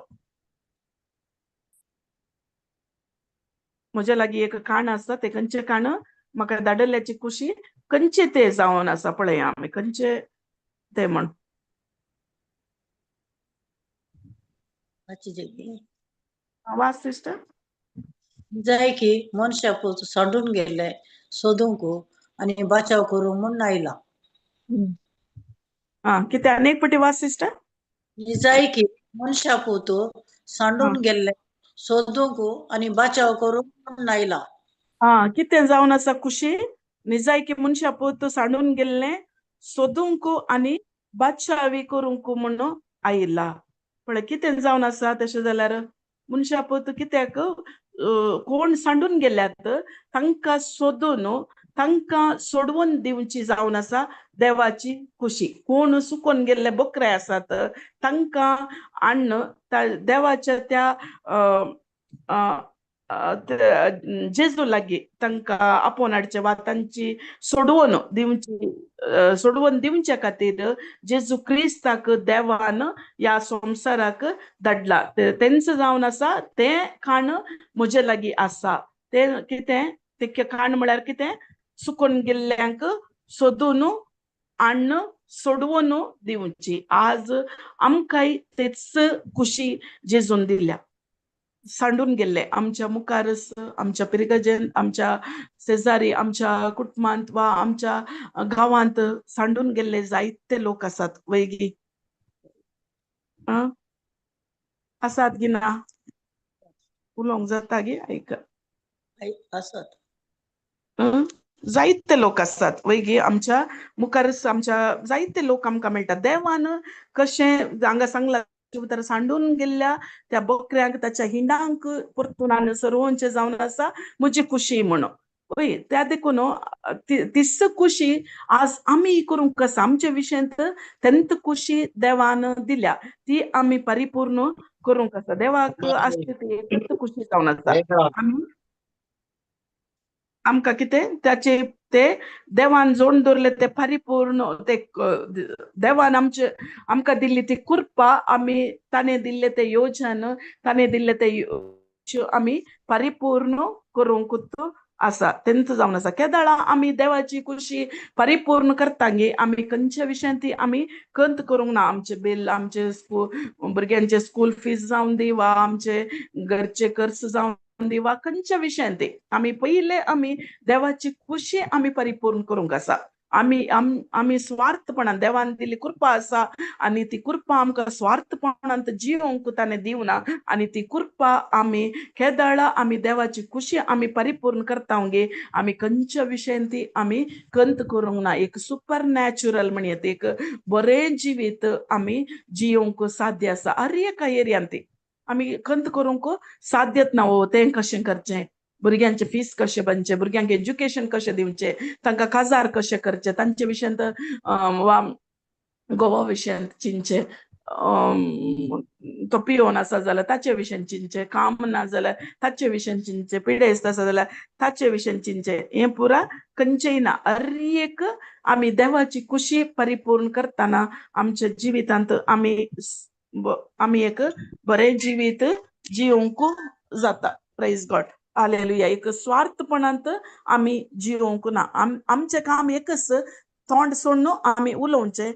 म्हज्या लागीं एक काण आसा, तें खंयचें काण म्हाका धाडिल्ल्याची खुशी खंयचे ते जावन आसा पळया आमी खंयचे ते म्हण. वाच सिस्टर. जाय की मनशाक सांडून गेल्ले सोदूंक आनी बाचाव करूंक म्हूण आयला. आं कितें आनी एक पटी वाच सिस्टर. जाय की मनशा पूत सांडून गेल्ले सोदूंक आनी बाचाव करूंक म्हूण आयला. आं कितें जावन आसा खुशी निजाय की मनशा पूत सांडून गेल्ले सोदूंक आनी बाचावी करूंक म्हूण आयला. पळय कितें जावन आसा तशें जाल्यार मनशा पूत कित्याक कोण सांडून गेल्यात तांकां सोदून तांकां सोडवून दिवची जावन आसा देवाची खुशी. कोण सुकोन गेल्ले बकरे आसात तांकां हाडून देवाच्या त्या जेजू लागीं तांकां आपोवन हाडचें वा तांची सोडवून दिवची, सोडवून दिवचे खातीर जेजू क्रिस्ताक देवान ह्या संवसाराक धाडला. तेंच जावन आसा तें खाण म्हजे लागीं आसा. तें कितें तें खाण म्हळ्यार कितें सुकोन गेल्ल्यांक सोदून हाडून सोडवून दिवची. आज आमकांय तेच खुशी जेजून दिल्या. सांडून गेल्ले आमच्या मुखारच आमच्या पिरगजेन आमच्या शेजारी आमच्या कुटुंबांत वा आमच्या गांवांत सांडून गेल्ले जायते लोक आसात वैगी आसात गी ना उलोवंक जाता गी आयक आसात जायते लोक आसात वैगी आमच्या मुखारच आमच्या जायते लोक आमकां मेळटात. देवान कशें हांगा सांगला तर सांडून गेल्ल्या त्या बकऱ्यांक ताच्या हिंडांक परतून आनी सरोवंचे जावन आसा म्हजी खुशी म्हणून. हय त्या देखून तीच खुशी आज आमी करूंक आसा. आमच्या विशयांत तेंत खुशी देवान दिल्या ती आमी परिपूर्ण करूंक आसा. देवाक आसली ती एकच खुशी जावन आसा. आमी आमकां कितें ताचे ते देवान जोड दवरले ते परिपूर्ण ते देवान आमचे आमकां दिल्ली ती कृपा आमी ताणें दिल्ले ते योजन ताणें दिल्ले ते आमी परिपूर्ण करूंकूच आसा. तेंच जावन आसा. केदाळा आमी देवाची खुशी परिपूर्ण करता गे आमी खंयच्या विशयांत ती आमी कंत करूंक ना. आमचे बिल आमचे स्कूल भुरग्यांचे स्कूल फीज जावन दी वा आमचे घरचे खर्च जावन दी वा खंयच्या विशयांत ती आमी पयले आमी देवाची खुशी आमी परिपूर्ण करूंक आसा. आमी आमी स्वार्थपणान देवान दिल्ली कृपा आसा आनी ती कृपा आमकां स्वार्थपणांत जिवंक ताणें दिवना आनी ती कृपा आमी केदाळा आमी देवाची खुशी आमी परिपूर्ण करता गे आमी खंयच्या विशयान ती आमी कंत करूंक ना. एक सुपर नॅचरल म्हणयेत एक बरें जिवीत आमी जियोंक साध्य आसा. हर एका एरियान ती आमी कंत करूंक साध्यत ना. ओ तें कशें करचें, भुरग्यांचे फीस कशें भरचें, भुरग्यांक एज्युकेशन कशें दिवचें, तांकां काजार कशें करचें, तांचे विशयांत वा गोवा विशयांत चिंतचें, तो पियोन आसा जाल्यार ताचे विशयान चिंतचें, काम ना जाल्यार ताचे विशयान चिंतचें, पिडेस्त आसा जाल्यार ताचे विशयान चिंतचें, हें पुरा खंयचेंय ना. हर एक आमी देवाची खुशी परिपूर्ण करतना आमच्या जिवितांत आमी आमी एक बरें जिवीत जिवंक जाता. Praise God, hallelujah. एक स्वार्थपणांत आमी जिवंक ना. आमचें काम एकच तोंड सोडून आमी उलोवचें.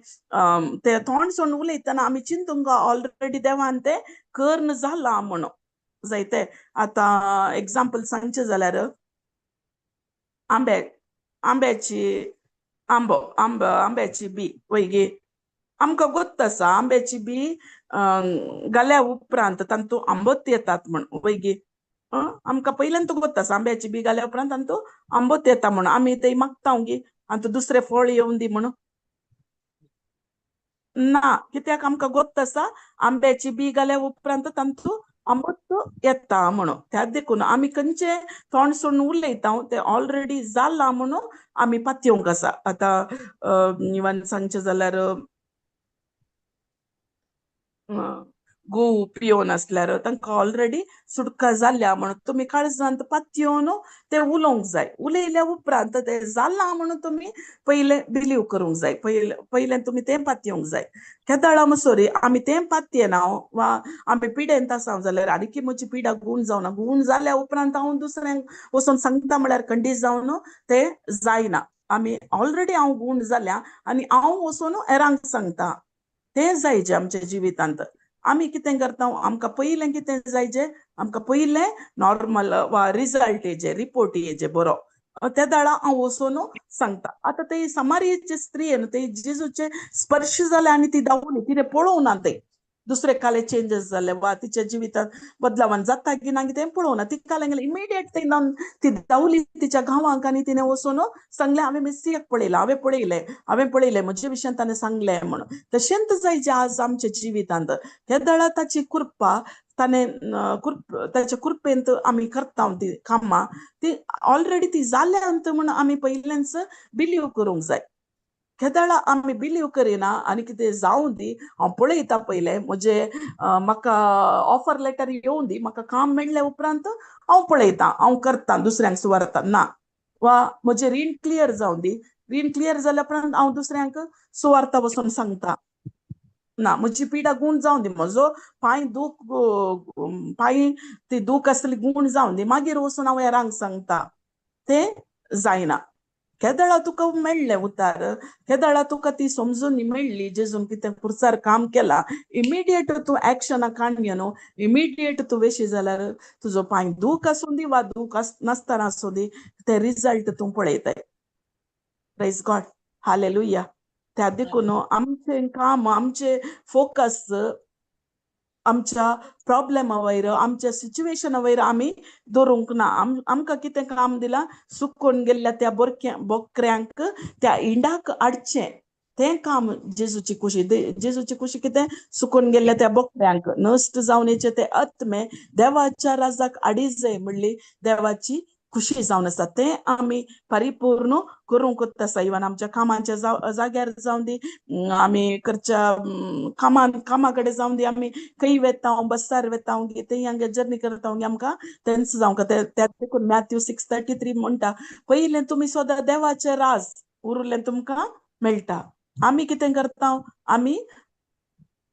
ते तोंड सोडून उलयतना आमी चिंतूंक ऑलरेडी देवान तें कर्ण जालां म्हणून जायते. आतां एग्जाम्पल सांगचें जाल्यार आंब्याची आंबो आंबो आंब्याची बी वयगी आमकां गोत्त आसा आंब्याची बी घाल्या उपरांत तांतू आंबोत येतात म्हण वयगी. आमकां पयल्यान गोत्त आसा आंब्याची बी घाल्या उपरांत तांतू आंबोत येता म्हण आमी ते मागता गी आनी दुसरें फळ येवन दी म्हणून ना, कित्याक आमकां गोत्त आसा आंब्याची बी घाल्या उपरांत तांतू आंबोत येता म्हणून. त्या देखून आमी खंयचे तोंड सोडून उलयता ते ऑलरेडी जाला म्हणून आमी पातयेवंक आसा. आतां इवन सांगचें जाल्यार गोव पियोवन आसल्यार तांकां ऑलरेडी सुटका जाल्या म्हणून तुमी काळजांत पातयेवन ते उलोवंक जाय. उलयल्या उपरांत ते जालां म्हणून तुमी पयलें बिलीव करूंक जाय, पयलें पयलें तुमी तें पातयेवंक जाय. केदळा मसोरी आमी तें पातयेना वा आमी पिडेंत आसा जाल्यार आनीकी म्हजी पिडा गूण जावना, गूण जाल्या उपरांत हांव दुसऱ्यांक वचून सांगता म्हळ्यार खंडीत जावन तें जायना. आमी ऑलरेडी हांव गूण जाल्या आनी हांव वचून हेरांक सांगता तें जायजे आमच्या जिवितांत. आमी कितें करता, आमकां पयलें कितें जायजे, आमकां पयलें नॉर्मल वा रिजल्ट येजे, रिपोर्ट येजे बरो, त्या दाळा हांव वचून सांगता. आतां ते समारियेचे स्त्रीयेन ते जेजूचे स्पर्श जाले आनी ती धांवली, तिणें पळोवना ते दुसरे काले चेंजीस जाले वा तिच्या जिवितांत बदलावान जाता की ना तें पळोवना. तिका लागले इमिडिएट ती ती धांवली तिच्या गांवांक आनी तिणें वचून सांगलें हांवें मेस्सियाक पळयलां, हांवें पळयलें, हांवें पळयलें, म्हजे विशयान ताणें सांगलें म्हणून. तशेंच जायचे आज आमच्या जिवितांत हे दळा ताची कृपा ताणें ताच्या कृपेंत आमी करता ती कामां ती ऑलरेडी ती जाल्यांत म्हूण आमी पयलेंच बिलीव करूंक जाय. केदळा आमी बिलीव करिना आनी कितें जावं दी, हांव पळयता पयलें म्हजे म्हाका ऑफर लेटर येवं दी, म्हाका काम मेळ्ळें उपरांत हांव पळयता, हांव करता दुसऱ्यांक सुवार्ता ना, वा म्हजें रीण क्लियर जावं दी, रीण क्लियर जाल्या उपरांत हांव दुसऱ्यांक सुवार्ता वचून सांगता ना, म्हजी पिडा गूण जावं दी, म्हजो पांय दूख पांय ती दूख आसली गूण जावं दी, मागीर वचून हांव हेरांक सांगता, तें जायना. केदळा तुका मेळ्ळें उतार, केदळा तुका ती समजून मेळ्ळी जेजून कितें पुरसार काम केलां, इमिडिएट तूं एक्शनां काडली न्हू, इमिडिएट तूं वेशी जाल्यार तुजो पांय दूख आसूं दी वा दूख नासतना आसूं दी, ते रिजल्ट तूं पळयताय. Praise God, hallelujah. त्या देखून आमचें काम, आमचें फोकस आमच्या प्रॉब्लेमा वयर, आमच्या सिच्युएशना वयर आमी दवरूंक ना. आमकां कितें काम दिलां, सुकोवन गेल्ल्या त्या बोरक्या बोकऱ्यांक त्या इंडाक हाडचें, तें काम जेजूची खुशी. जेजूची खुशी कितें, सुकोवन गेल्ल्या त्या बोकऱ्यांक नश्ट जावन येचे ते आत्मे देवाच्या राजाक हाडीजय म्हणली देवाची खुशी जावन आसा. तें आमी परिपूर्ण करूंक आसा. इवन आमच्या कामाच्या जाग्यार जावं दी, आमी करच्या कामा कडेन जावं दी, आमी खंय वेता, बसार वेता, थंय हांगा जर्नी करता आमकां तेंच जावंक त्या देखून मॅथ्यू 6:33 म्हणटा, पयलें तुमी सोदा देवाचें राज, उरलें तुमकां मेळटा. आमी कितें करता, आमी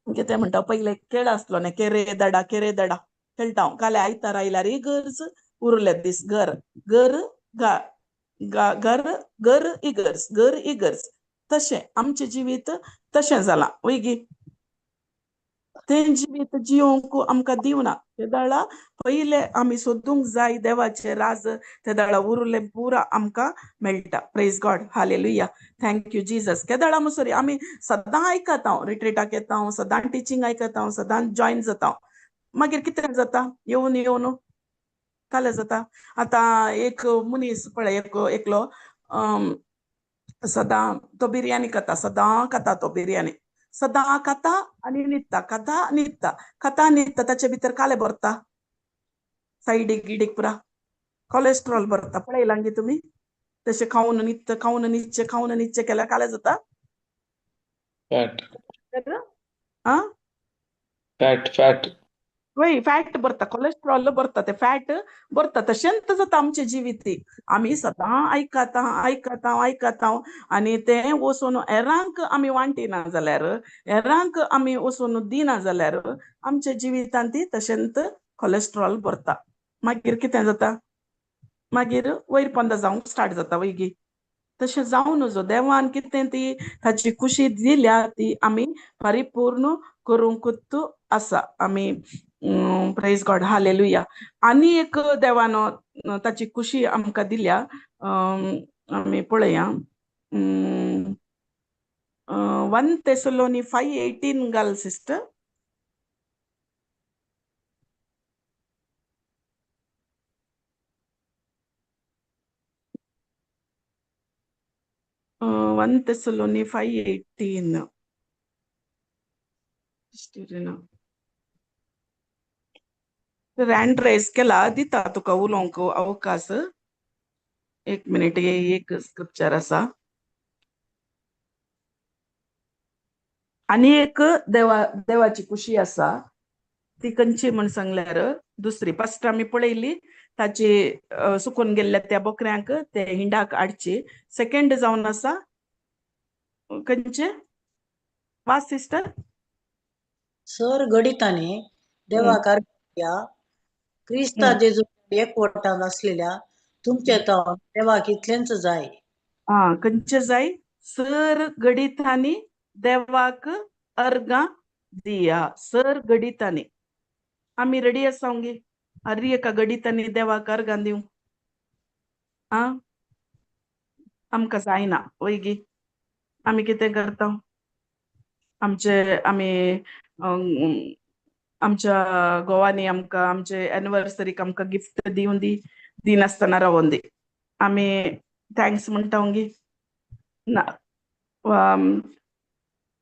कितें म्हणटा, पयलें खेळ आसलो न्ही, केरे दडा केरे दडा खेळटा, काल आयतार आयल्यार इगर्ज उरले दीस घर घर घर घर इगर्ज घर इगर्ज, तशें आमचें जिवीत तशें जालां वयगी. तें जिवीत जियोंक आमकां दिवना. ते दाळा पयलें आमी सोदूंक जाय देवाचें राज, ते दाळा उरलें पुरा आमकां मेळटा. Praise God, hallelujah, thank you Jesus. केदळा Mussoorie आमी सदां आयकता, रिट्रीटाक येता, सदां टिचींग आयकता, सदां जॉयन जाता, मागीर कितें जाता, येवन येवन कालें जाता. आतां एक मनीस पळय, एकलो सदां तो बिरयानी खाता, सदां खाता तो बिरयानी, सदां खाता आनी न्हिदता, खाता न्हिदता, खाता न्हिदता, ताचे भितर काले भरता, सायडीक गिडीक पुरा कोलेस्ट्रॉल भरता. पळयलां गे तुमी, तशें खावन न्हिदता, खावन न्हिदचें, खावन न्हिदचें केल्यार काले जाता. फॅट. आं, फॅट फॅट वय, फॅट भरता, कोलेस्ट्रॉल भरता, ते फॅट भरता. तशेंच जाता आमचें जिवीत. आमी सदां आयकता आयकता आयकता आनी तें वचून हेरांक आमी वांटिना जाल्यार, हेरांक आमी वचून दिना जाल्यार आमच्या जिवितांत ती तशेंच कोलेस्ट्रॉल भरता. मागीर कितें जाता, मागीर वयर पंदा जावंक स्टार्ट जाता वयगी. तशें जावं नजो. देवान कितें ती ताची खुशी दिल्या ती आमी परिपूर्ण करूंकूच आसा आमी. Praise God, hallelujah. आनी एक देवान ताची खुशी आमकां दिल्या, आमी पळया. 1 Thessalonians 5:18 घाल सिस्टर. 1 Thessalonians 5:18. हँड रेज केला दिता तुका उलोवंक अवकाश. एक मिनिट, हे एक स्क्रिप्चर आसा आनी एक देवा देवाची खुशी आसा, ती खंयची म्हण सांगल्यार दुसरी. फस्ट आमी पळयली ताची सुकून गेल्ल्या त्या बोकऱ्यांक ते हिंडाक हाडची. सेकंड जावन आसा खंयचे वास सिस्टर? सर घडितांनी देवाक अर्घ्या क्रिस्ता जेजू एकवटान आसलेल्या तुमचे तावन देवाक इतलेंच जाय. आं, खंयचे जाय? सर घडितांनी देवाक अर्घां दिया. सर घडितांनी आमी रेडी आसा गे हर एका घडितांनी देवाक अर्घां दिवंक? आं, आमकां जायना वय गी? आमी कितें करता? आमचे आमी आमच्या घोवांनी आमकां आमचे एनिवर्सरीक आमकां गिफ्ट दिवन दी, दिनासतना रावोन दी, आमी thanks म्हणटा गी? ना.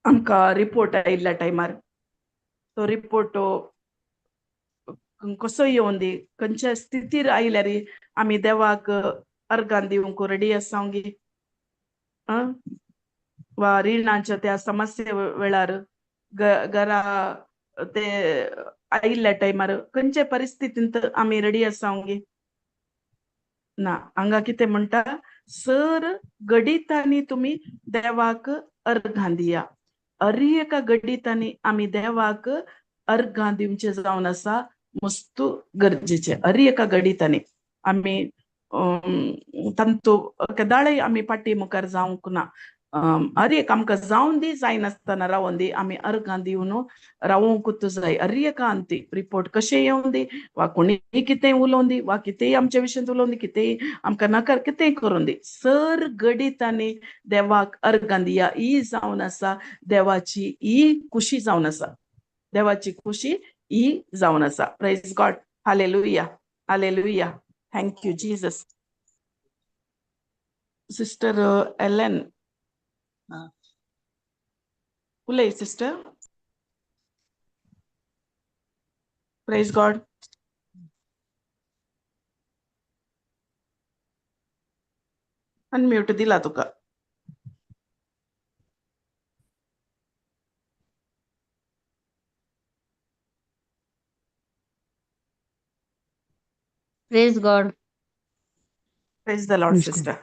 आमकां रिपोर्ट आयिल्ल्या टायमार तो रिपोर्ट कसो येवन दी, खंयच्या स्थितीर आयल्यार आमी देवाक अर्गां दिवंक रेडी आसा गी? आं, वा रिणाच्या त्या समस्ये वेळार, घरा ते आयिल्ल्या टायमार खंयच्या परिस्थितींत आमी रेडी आसा गी? ना. हांगा कितें म्हणटा? सर घडितांनी तुमी देवाक अर्घां दिया. हर एका घडितांनी आमी देवाक अर्घां दिवचें जावन आसा मस्तू गरजेचें. हर एका घडितांनी आमी तांतू केदाळय आमी फाटी मुखार जावंक ना. हर एक आमकां जावन दी, जायनासतना रावोन दी, आमी अर्घां दिवन रावोंकूच जाय. हर एका अंती रिपोर्ट कशें येवन दी, वा कोणीय कितेंय उलोवन दी, वा कितेंय आमच्या विशयांत उलोवन दी, कितेंय आमकां नकार कितेंय करून दी, सर घडितांनी देवाक अर्घां दिया. ही जावन आसा देवाची ही खुशी जावन आसा. देवाची खुशी ही जावन आसा. Praise God. Hallelujah, hallelujah. Thank you Jesus. Sister Ellen, उलय सिस्टर. Praise God. Unmute दिला तुका. Praise God. Praise the Lord sister.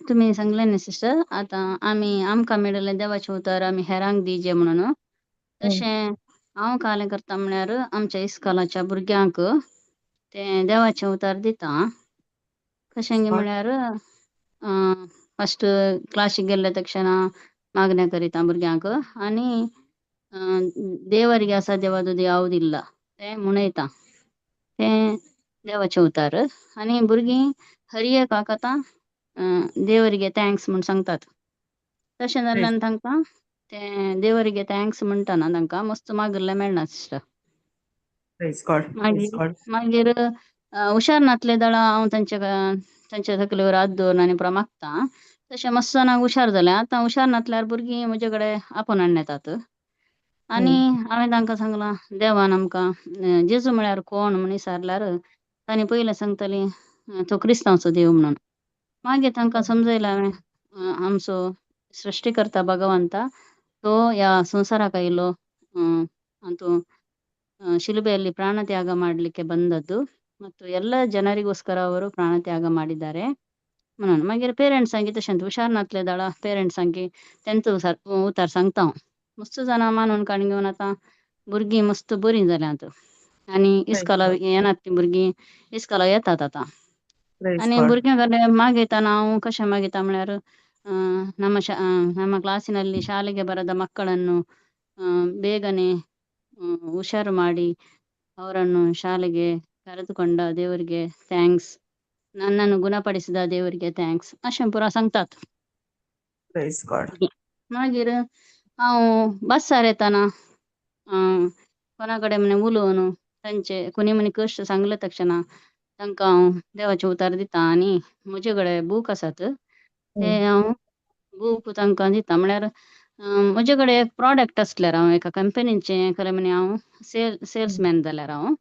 तुमी सांगलें न्ही सिस्टर, आतां आमी आमकां मेळिल्लें देवाचें उतर आमी हेरांक दिवचें म्हणून. तशें हांव कालें करता म्हळ्यार आमच्या इस्कोलाच्या भुरग्यांक तें देवाचें उतर दिता. कशें गे म्हळ्यार फस्ट क्लासीक गेल्ले तक्षणा मागणें करिता भुरग्यांक आनी देवरिगे आसा देवा यावदिಲ್ಲ तें म्हणयता, तें देवाचें उतर. आनी भुरगीं हर एकाक आतां देवरिगे thanks म्हूण सांगतात. तशें जाल्ल्यान तांकां तें देवरिगे thanks म्हणटना तांकां मस्त मागिल्लें मेळना सिस्टर. मागीर मागीर हुशार नातले दळा हांव तांच्या तांच्या तकलेवर हात दवरून आनी पुरो मागता. तशें मस्त जाणांक हुशार जालें. आतां हुशार नासल्यार भुरगीं म्हजे कडेन आपोवन हाडून येतात आनी हांवें तांकां सांगलां देवान आमकां जेजू म्हळ्यार कोण म्हूण विचारल्यार तांणी पयलें सांगतलीं तो क्रिस्तांवचो देव म्हणून. मागीर तांकां समजयलें हांवें आमचो सृश्टीकर्ता भगवंता तो ह्या ಸಂಸಾರಕ್ಕೆ ಆಯಿಲ್ಲೋ ಅಂತೂ ಶಿಲುಬೆಯಲ್ಲಿ ಪ್ರಾಣತ್ಯಾಗ ಮಾಡಲಿಕ್ಕೆ ಬಂದದ್ದು ಮತ್ತು ಎಲ್ಲ ಜನರಿಗೋಸ್ಕರ ಅವರು ಪ್ರಾಣತ್ಯಾಗ ಮಾಡಿದ್ದಾರೆ म्हणून. मागीर पेरंट्सांकी तशेंच हुशार नासले जाल्यार पेरंट्सांकी तेंचो उतार सांगता हांव. मस्त जाणां मानून काडून घेवन आतां भुरगीं मस्त बरीं जाल्यांत आनी इस्कोलाक येनात तीं भुरगीं इस्कोलाक येतात आतां. आनी भुरग्यां कडेन मागयतना हांव कशें मागयता म्हळ्यार ನಮ್ಮ ನಮ್ಮ ಕ್ಲಾಸಿನಲ್ಲಿ ಶಾಲೆಗೆ ಬರದ ಮಕ್ಕಳನ್ನು ಬೇಗನೆ ಹುಷಾರು ಮಾಡಿ ಅವರನ್ನು ಶಾಲೆಗೆ ಕರೆದುಕೊಂಡ ದೇವರಿಗೆ thanks, ನನ್ನನ್ನು ಗುಣಪಡಿಸಿದ ದೇವರಿಗೆ thanks ಅಶೆಂ ಪೂರ सांगतात. Praise God. मागीर हांव बस्सार येताना कोणा कडेन म्हणे उलोवन तांचे कोणी म्हणे कश्ट सांगले तक्षणा तांकां हांव देवाचें उतार दिता आनी म्हजे कडेन बूक आसात ते हांव बूक तांकां दिता. म्हळ्यार म्हजे कडेन एक प्रॉडक्ट आसल्यार हांव एका कंपनीचें खरें म्हणे हांव सेल्समॅन जाल्यार हांव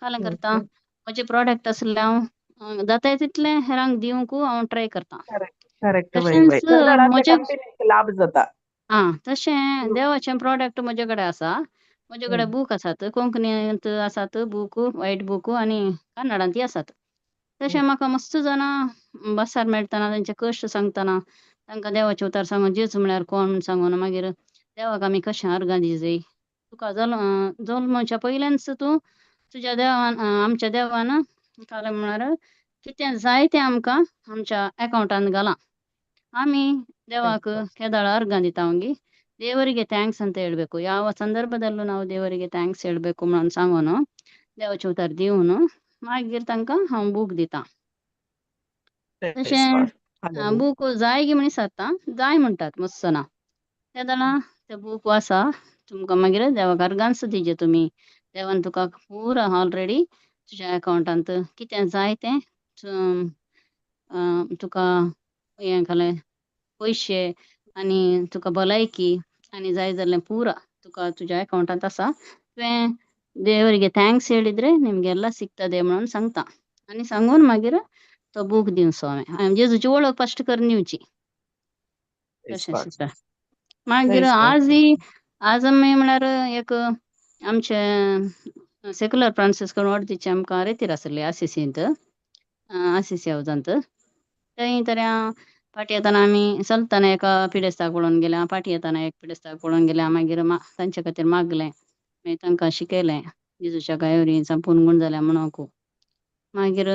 फाल्यां करता म्हजे प्रॉडक्ट आसल्यार हांव जाता तितलें हेरांक दिवंक हांव ट्राय करता. करेक्ट, वय वय. तशेंच म्हजे कंपनीक लाभ जाता. आं, तशें देवाचें प्रॉडक्ट म्हजे कडेन आसा. म्हजे कडेन बूक आसात, कोंकणींत आसात बूक, व्हायट बूक आनी कन्नडांतय आसात. तशें म्हाका मस्त जाणां बसार मेळटना तेंचे कश्ट सांगतना तांकां देवाचें उतार सांगून जेजू म्हळ्यार कोण म्हूण सांगून मागीर देवाक आमी कशें अर्गां दिजय, तुका जल्मच्या पयल्यानच तूं तुज्या देवान आमच्या देवान कारण म्हळ्यार कितें जाय तें आमकां आमच्या एकावंटान घालां. ಆಮಿ ದೇವಾಕ್ ಕೆದಾಳ ಅರ್ಗಾಂ ದಿತಾವಂಗಿ ದೇವರಿಗೆ thanks ಅಂತ ಹೇಳ್ಬೇಕು. ಯಾವ ಸಂದರ್ಭದಲ್ಲೂ ನಾವು ದೇವರಿಗೆ thanks ಹೇಳ್ಬೇಕು म्हणून सांगून देवाचे उतार दिवन मागीर तांकां हांव बूक दिता. Praise God. तशें Hallelujah. Book जाय गी म्हण विचारता, जाय म्हणटात मस्त ना तेदोना ते बूक आसा तुमकां मागीर देवाक अर्गांच दिजे तुमी. देवान तुका पुरा ऑलरेडी तुज्या एकावंटांत कितें जाय तें तुका हें घालें पयशे आनी तुका भलायकी आनी जाय जाल्लें ಪೂರ ತುಕ ತುಜ ಅಕೌಂಟಾಂत ಆसा. तुवें ದೇವರಿಗೆ thanks ಹೇಳಿದ್ರೆ ನಿಮ್ಗೆಲ್ಲ ಸಿಗ್ತದೆ म्हणून सांगता आनी सांगून मागीर तो बूक दिवचो हांवें. हांवें जेजूची वळख फस्ट करून दिवची. Praise तशें God. Sister. मागीर Praise God. आजय आज आमी म्हळ्यार एक आमचे सेक्युलर फ्रांसिस्कन ऑर्दीचे आमकां रेतीर आसले आसिसींत, आसिसी हावजांत. थंय तर फाटीं येतना आमी चलतना एका पिडेस्ताक पळोवन गेल्या, फाटीं येतना एक पिडेस्ताक पळोवन गेल्या. मागीर तांचे खातीर मागलें, मागीर तांकां शिकयलें जेजूच्या गायोरी संपूर्ण गूण जाल्या म्हणूंक. मागीर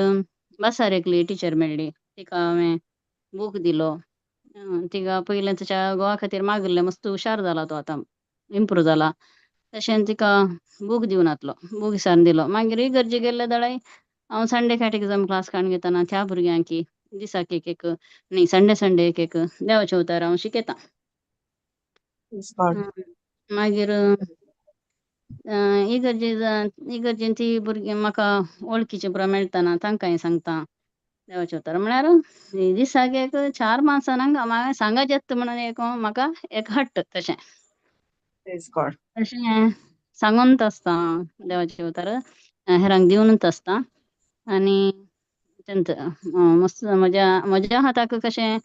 बसार एकली टिचर मेळ्ळी, तिका हांवें बूक दिलो. तिका पयलें तिच्या घोवा खातीर मागिल्लें, मस्त हुशार जाला तो आतां, इम्प्रूव जाला. तशें तिका बूक दिवन आतलो, बूक विचारून दिलो. मागीर इगर्जे गेल्ले दळाय हांव संडे कॅटेकिजम क्लास काडून घेतना त्या भुरग्यांकी दिसाक एक एक न्ही संडे संडे एक एक देवाचें उतार हांव शिकयतां. Praise God. मागीर इगर्जे इगर्जेन ती भुरगीं म्हाका वळखीचीं पुरो मेळटना तांकांय सांगता देवाचें उतर. म्हळ्यार दिसाक एक 4 माणसांक हांवें सांगाचें म्हणून एक म्हाका एक हट्ट तशें. Praise God. तशें सांगूनच आसता देवाचें उतर हेरांक दिवनूच आसता. आनी तेंच मस्त म्हज्या म्हज्या हाताक कशें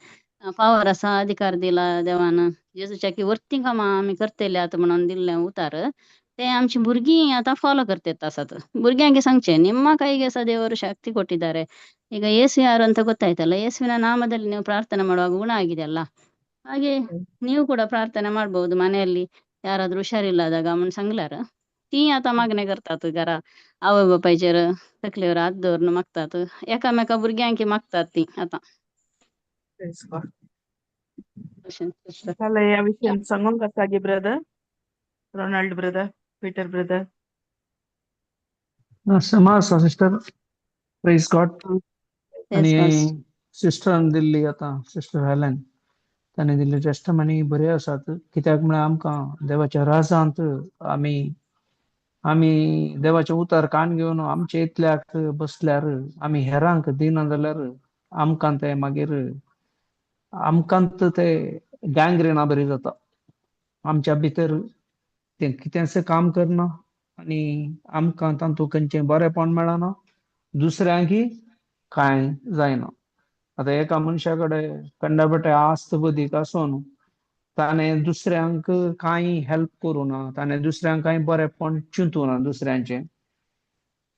पावर आसा, अधिकार दिला देवान, जेजूच्या की वर्ती कामां आमी करतले आतां म्हणून दिल्लें उतार ते आमची भुरगीं आतां फॉलो करतात आसात. ಭುರ್ಗ್ಯಾಂಗೆ ಸಂಚೆ ನಿಮ್ಮ ಕೈಗೆ ಸಹ ದೇವರು ಶಕ್ತಿ ಕೊಟ್ಟಿದ್ದಾರೆ. ಈಗ ಯೇಸು ಯಾರು ಅಂತ ಗೊತ್ತಾಯ್ತಲ್ಲ, ಯೇಸುವಿನ ನಾಮದಲ್ಲಿ ನೀವು ಪ್ರಾರ್ಥನೆ ಮಾಡುವಾಗ ಗುಣ ಆಗಿದೆ ಅಲ್ಲ, ಹಾಗೆ ನೀವು ಕೂಡ ಪ್ರಾರ್ಥನೆ ಮಾಡ್ಬೋದು. ಮನೆಯಲ್ಲಿ ಯಾರಾದ್ರೂ ಹುಷಾರಿಲ್ಲದಾಗ म्हूण सांगल्यार ती आतां मागणें करतात घरा आवय बापायचेर तकलेर हात दवरून मागतात, एकामेका भुरग्यांकी मागतात ती आतां. Praise God. अशें सिस्टर. जालें ह्या विशयान सांगूंक आसा गे brother Ronald brother, Peter brother. आसा सिस्टर. Praise God. आनी Praise God. सिस्टरान दिल्ली आतां सिस्टर हेलन ताणें दिल्ली टेस्टमनी बरी आसात. कित्याक म्हळ्यार आमकां देवाच्या राजांत आमी आमी देवाचें उतर कान घेवन आमचे इतल्याक बसल्यार आमी हेरांक दिना जाल्यार आमकां तें मागीर आमकां ते गँग्रिना बरी जाता. आमच्या भितर तें कितेंच काम करना आनी आमकां तातूंत खंयचें बरेंपण मेळना, दुसऱ्यांकय कांय जायना. आतां एका मनशा कडेन कंडाबटे आस्त बदीक आसून ताणें दुसऱ्यांक कांय हेल्प करूं ना, ताणें दुसऱ्यांक कांय बरेंपण चिंतूं ना दुसऱ्यांचें,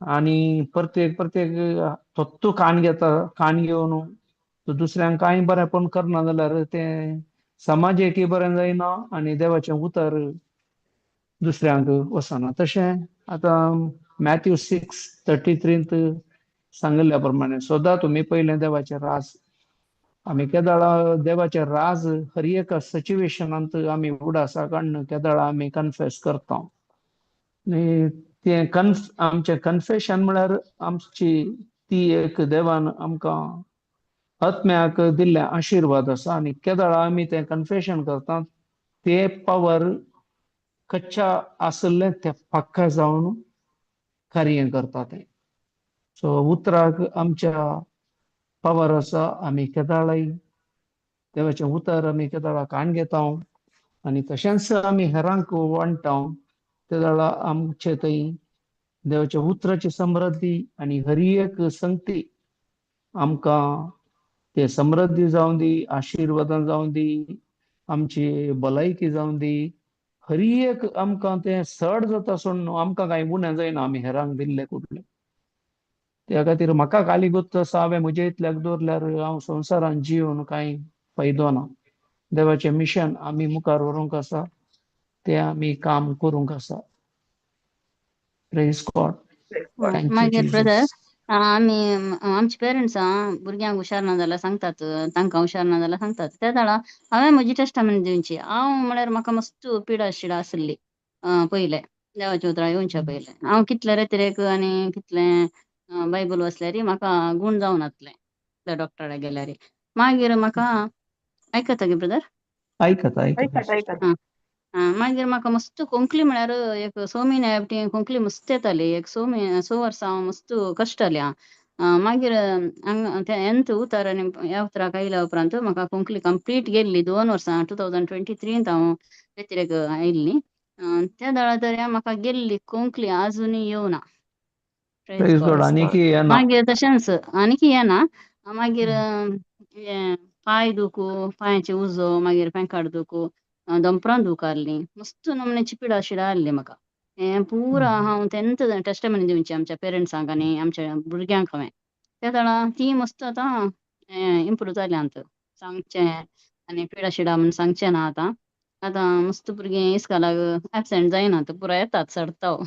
आनी प्रत्येक प्रत्येक तोत्तू कान घेता, कान घेवन तो दुसऱ्यांक कांय बरेंपण करना जाल्यार तें समाजेकय बरें जायना आनी देवाचें उतर दुसऱ्यांक वचना. तशें आतां मॅथ्यू 6:33 सांगिल्ल्या प्रमाणे सदां तुमी पयलें देवाचें राज. आमी केदळा देवाचें राज हर एका सिच्युएशनांत आमी उडासा काडून केदळा आमी कन्फेस करता. आनी तें आमचें कन्फेशन म्हळ्यार आमची ती एक देवान आमकां आत्म्याक दिल्ले आशिर्वाद आसा आनी केदळा आमी तें कन्फेशन करतात ते पावर कच्चा आसल्लें तें पक्का जावन कार्य करता तें. सो उतराक आमच्या पावर आसा. आमी केदाळाय देवाचें उतर आमी केदाळा काण घेता आनी तशेंच आमी हेरांक वांट्टा तेदळा आमचे थंय देवाच्या उतराची समृद्धी आनी हर एक संगती आमकां ते समृद्धी जावं दी, आशिर्वादां जावं दी, आमची भलायकी जावं दी, हर एक आमकां तें सड जाता सोडून आमकां कांय उणें जायना आमी हेरांक दिल्ले कुडले. त्या खातीर म्हाका काली गोत्त आसा हांवें म्हज्या इतल्याक दवरल्यार हांव संवसारान जिवन कांय फायदो ना. देवाचें मिशन आमी मुखार व्हरूंक आसा, तें आमी काम करूंक आसा. Praise God. Thank you मागीर ब्रदर जीजस. आमी आमचे पेरंट्सां भुरग्यांक हुशार ना जाल्यार सांगतात, तांकां हुशार ना जाल्यार सांगतात. त्या वेळा हांवें म्हजी टेस्टामेंट दिवची. हांव म्हळ्यार म्हाका मस्त पिडा शिडा आसली पयलें देवाच्या उतरां येवच्या पयलें. हांव कितले रेतिरेक आनी कितलें बायबल वाचल्यार म्हाका गूण जावनातलें त्या डॉक्टरा गेल्यार. मागीर म्हाका आयकता गे ब्रदर? आयकता आयकता. आयकता आयकता. मागीर म्हाका मस्त कोंकली म्हळ्यार एक स म्हयन्या फावटी कोंकली मस्त येताली. एक स म्हयने 6 वर्सां हांव मस्त कश्टलें. मागीर हांगा तें एन्थ उतर आनी ह्या उतराक आयल्या उपरांत म्हाका कोंकली कंप्लीट गेल्ली. 2 वर्सां 2023 हांव व्यतिरेक आयिल्ली. त्या वेळार तर म्हाका गेल्ली कोंकली आजुनूय येवना. प्रेज प्रेज गॉड. गॉड. आनीकय येना. मागीर तशेंच आनीकय येना. मागीर हें पांय दुखू, पांयाचे उजो, मागीर पेंकाड दुखू, दोंपरां दूख आहली, मस्त नमुन्याची पिडा शिडा आहली म्हाका. हें पुरा हांव तेन्ना टेस्टमनी दिवची आमच्या पेरंट्सांक आनी आमच्या भुरग्यांक हांवें. त्या वेळार ती मस्त आतां इम्प्रूव जाल्यांत सांगचें आनी पिडा शिडा म्हूण सांगचें ना आतां. आतां मस्त भुरगीं इस्कोलाक एबसेंट जायनात, पुरा येतात चडताव.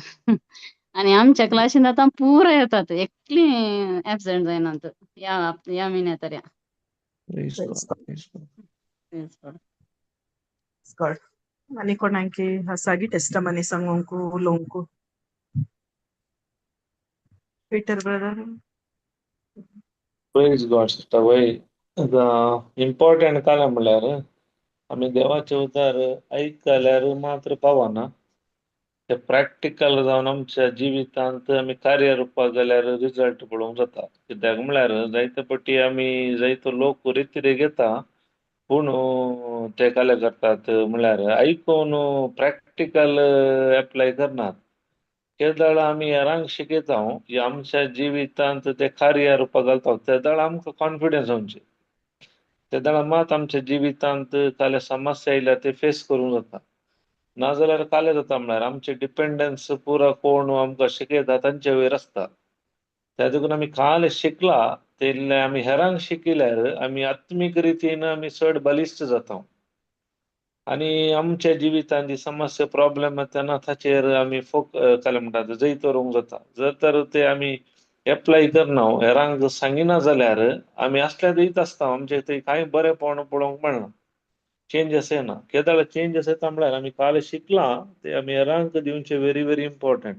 आनी आमच्या क्लासीन आतां पुरा येतात, एकली एबसेंट जायनात ह्या ह्या म्हयन्या तरी. Praise Praise God. Praise God. Praise God. God. आनी कोणाकी आसा टेस्टमनी सांगूंक उलोवंक? Peter brother. Praise God sister. वय आतां इम्पॉर्टंट काय म्हणल्यार आमी देवाचें उतर आयकल्यार मात्र पावना, ते प्रॅक्टिकल जावन आमच्या जिवितांत आमी कार्य रुपाक गेल्यार रिजल्ट पळोवंक जाता. कित्याक म्हणल्यार जायते पटी आमी जायतो लोक रितीरे घेता पूण ते काय करतात म्हणल्यार आयकून प्रॅक्टिकल एप्लाय करनात. केदळ आमी हेरांक शिकयता आमच्या जिवितांत ते कार्य रुपाक घालता तेदळ आमकां कॉन्फिडन्स जावचे, तेदळ मात आमच्या जिवितांत काल्या समस्या आयल्या ते फेस करूंक जाता. नाजाल्यार कालें जाता म्हणल्यार आमचें डिपेंडन्स पुरा कोण आमकां शिकयता तांचे वयर आसता. त्या देखून आमी काल शिकला ते आमी हेरांक शिकयल्यार आमी आत्मीक रितीन आमी चड बलिश्ट जाता आनी आमच्या जिवितांत जी समस्या प्रॉब्लेम येता ताचेर आमी फोक काय म्हणटात जैत व्हरूंक जाता. जर तर ते आमी एप्लाय करना हेरांक सांगिना जाल्यार आमी असल्या थंयच आसता, आमचे थंय कांय बरेंपण पळोवंक मेळना, चेंजस येना. केदळ चेंजस येता म्हणल्यार आमी काल शिकलां ते आमी हेरांक दिवचें व्हेरी व्हेरी इम्पॉर्टंट.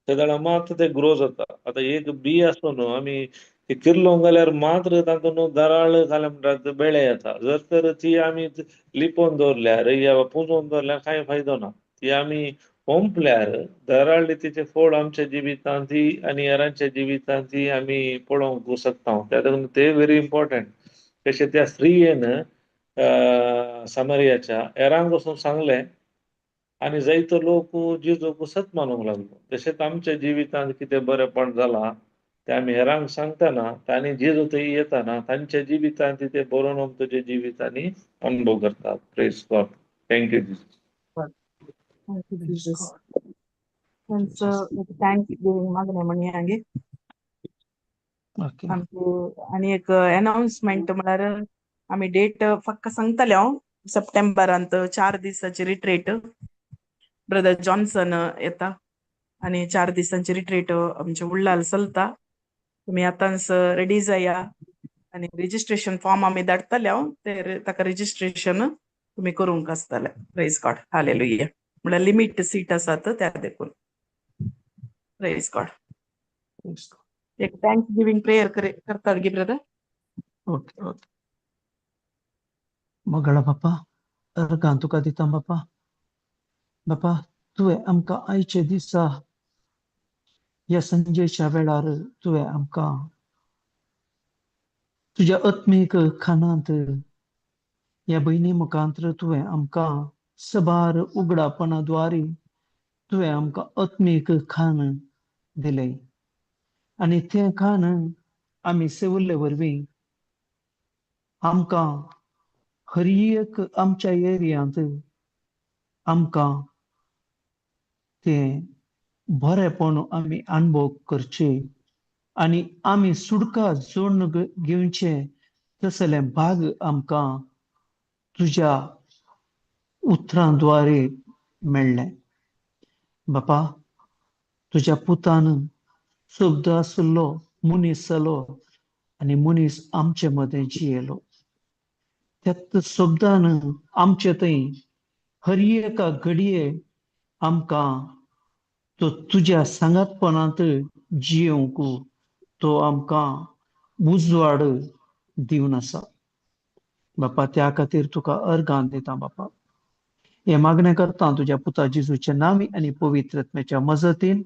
तेदळ मात ते ग्रो जाता. आतां एक बी आसून न्हू आमी ती किर्लोंक जाल्यार मात्र तातूंत दराळ काय म्हणटात बेळे येता. जर तर ती आमी लिपोवन दवरल्यार या पुंजोवन दवरल्यार कांय फायदो ना. ती आमी ओंपल्यार दराळ तिचें फळ आमच्या जिवितांत आनी हेरांच्या जिवितांत आमी पळोवंक शकता. त्या देखून ते व्हेरी इम्पॉर्टंट. तशें त्या स्त्रियेन समरियाच्या हेरांक वचून सांगलें आनी जायतो लोक जेजूक सत मानूंक लागलो. तशेंच आमच्या जिवितांत कितें बरेंपण जालां ते आमी हेरांक सांगतना तांणी जेजू थंय येताना तांच्या जिवितांत ते बरोवन तुज्या जिवितांनी अनुभव करतात. Praise God. Thank you Jesus. Thank you Jesus. तांचो thanks giving मागणें म्हणया गे. ओके. आमची आनी एक अनाउन्समेंट म्हळ्यार आमी डेट फक्त सांगतले हांव. सप्टेंबरांत 4 दिसांची रिट्रीट ब्रदर जॉन्सन येता आनी 4 दिसांची रिट्रीट आमच्या उल्लाल चलता. तुमी आतांच रेडी जाया आनी रजिस्ट्रेशन फॉर्म आमी धाडटले हांव, ते ताका रजिस्ट्रेशन तुमी करूंक आसतलें. Praise God. हालेलुया. म्हळ्यार लिमीट सीट आसात त्या देखून. Praise God. एक thanks giving prayer करतात गे ब्रदर? Okay okay. मोगाळा बापा, अर्गां तुका दिता बापा. बापा, तुवें आमकां आयचे दिसा ह्या संजेच्या वेळार तुवें आमकां तुज्या आत्मीक खानांत ह्या भयणी मुखांत्र तुवें आमकां सबार उगडापणा द्वारे तुवें आमकां आत्मीक खाण दिलें आनी तें खाण आमी सेवल्ले वरवीं आमकां हर एक आमच्या एरियांत आमकां तें बरेपण आमी अणभव करचे आनी आमी सुटका जोडून घेवचे तसलें भाग आमकां तुज्या उतरां द्वारे मेळ्ळें. बापा, तुज्या पुतान शब्द आसलो मनीस जालो आनी मनीस आमचे मदें जियेलो. त्याच शब्दान आमचे थंय हर एका घडये आमकां तो तुज्या सांगातपणांत जियेवंक तो आमकां उजवाड दिवन आसा. बापा, त्या खातीर तुका अर्गां दिता बापा. हे मागणें करता तुज्या पुता जेजूच्या नांवी आनी पवित्र आत्म्याच्या मजतीन.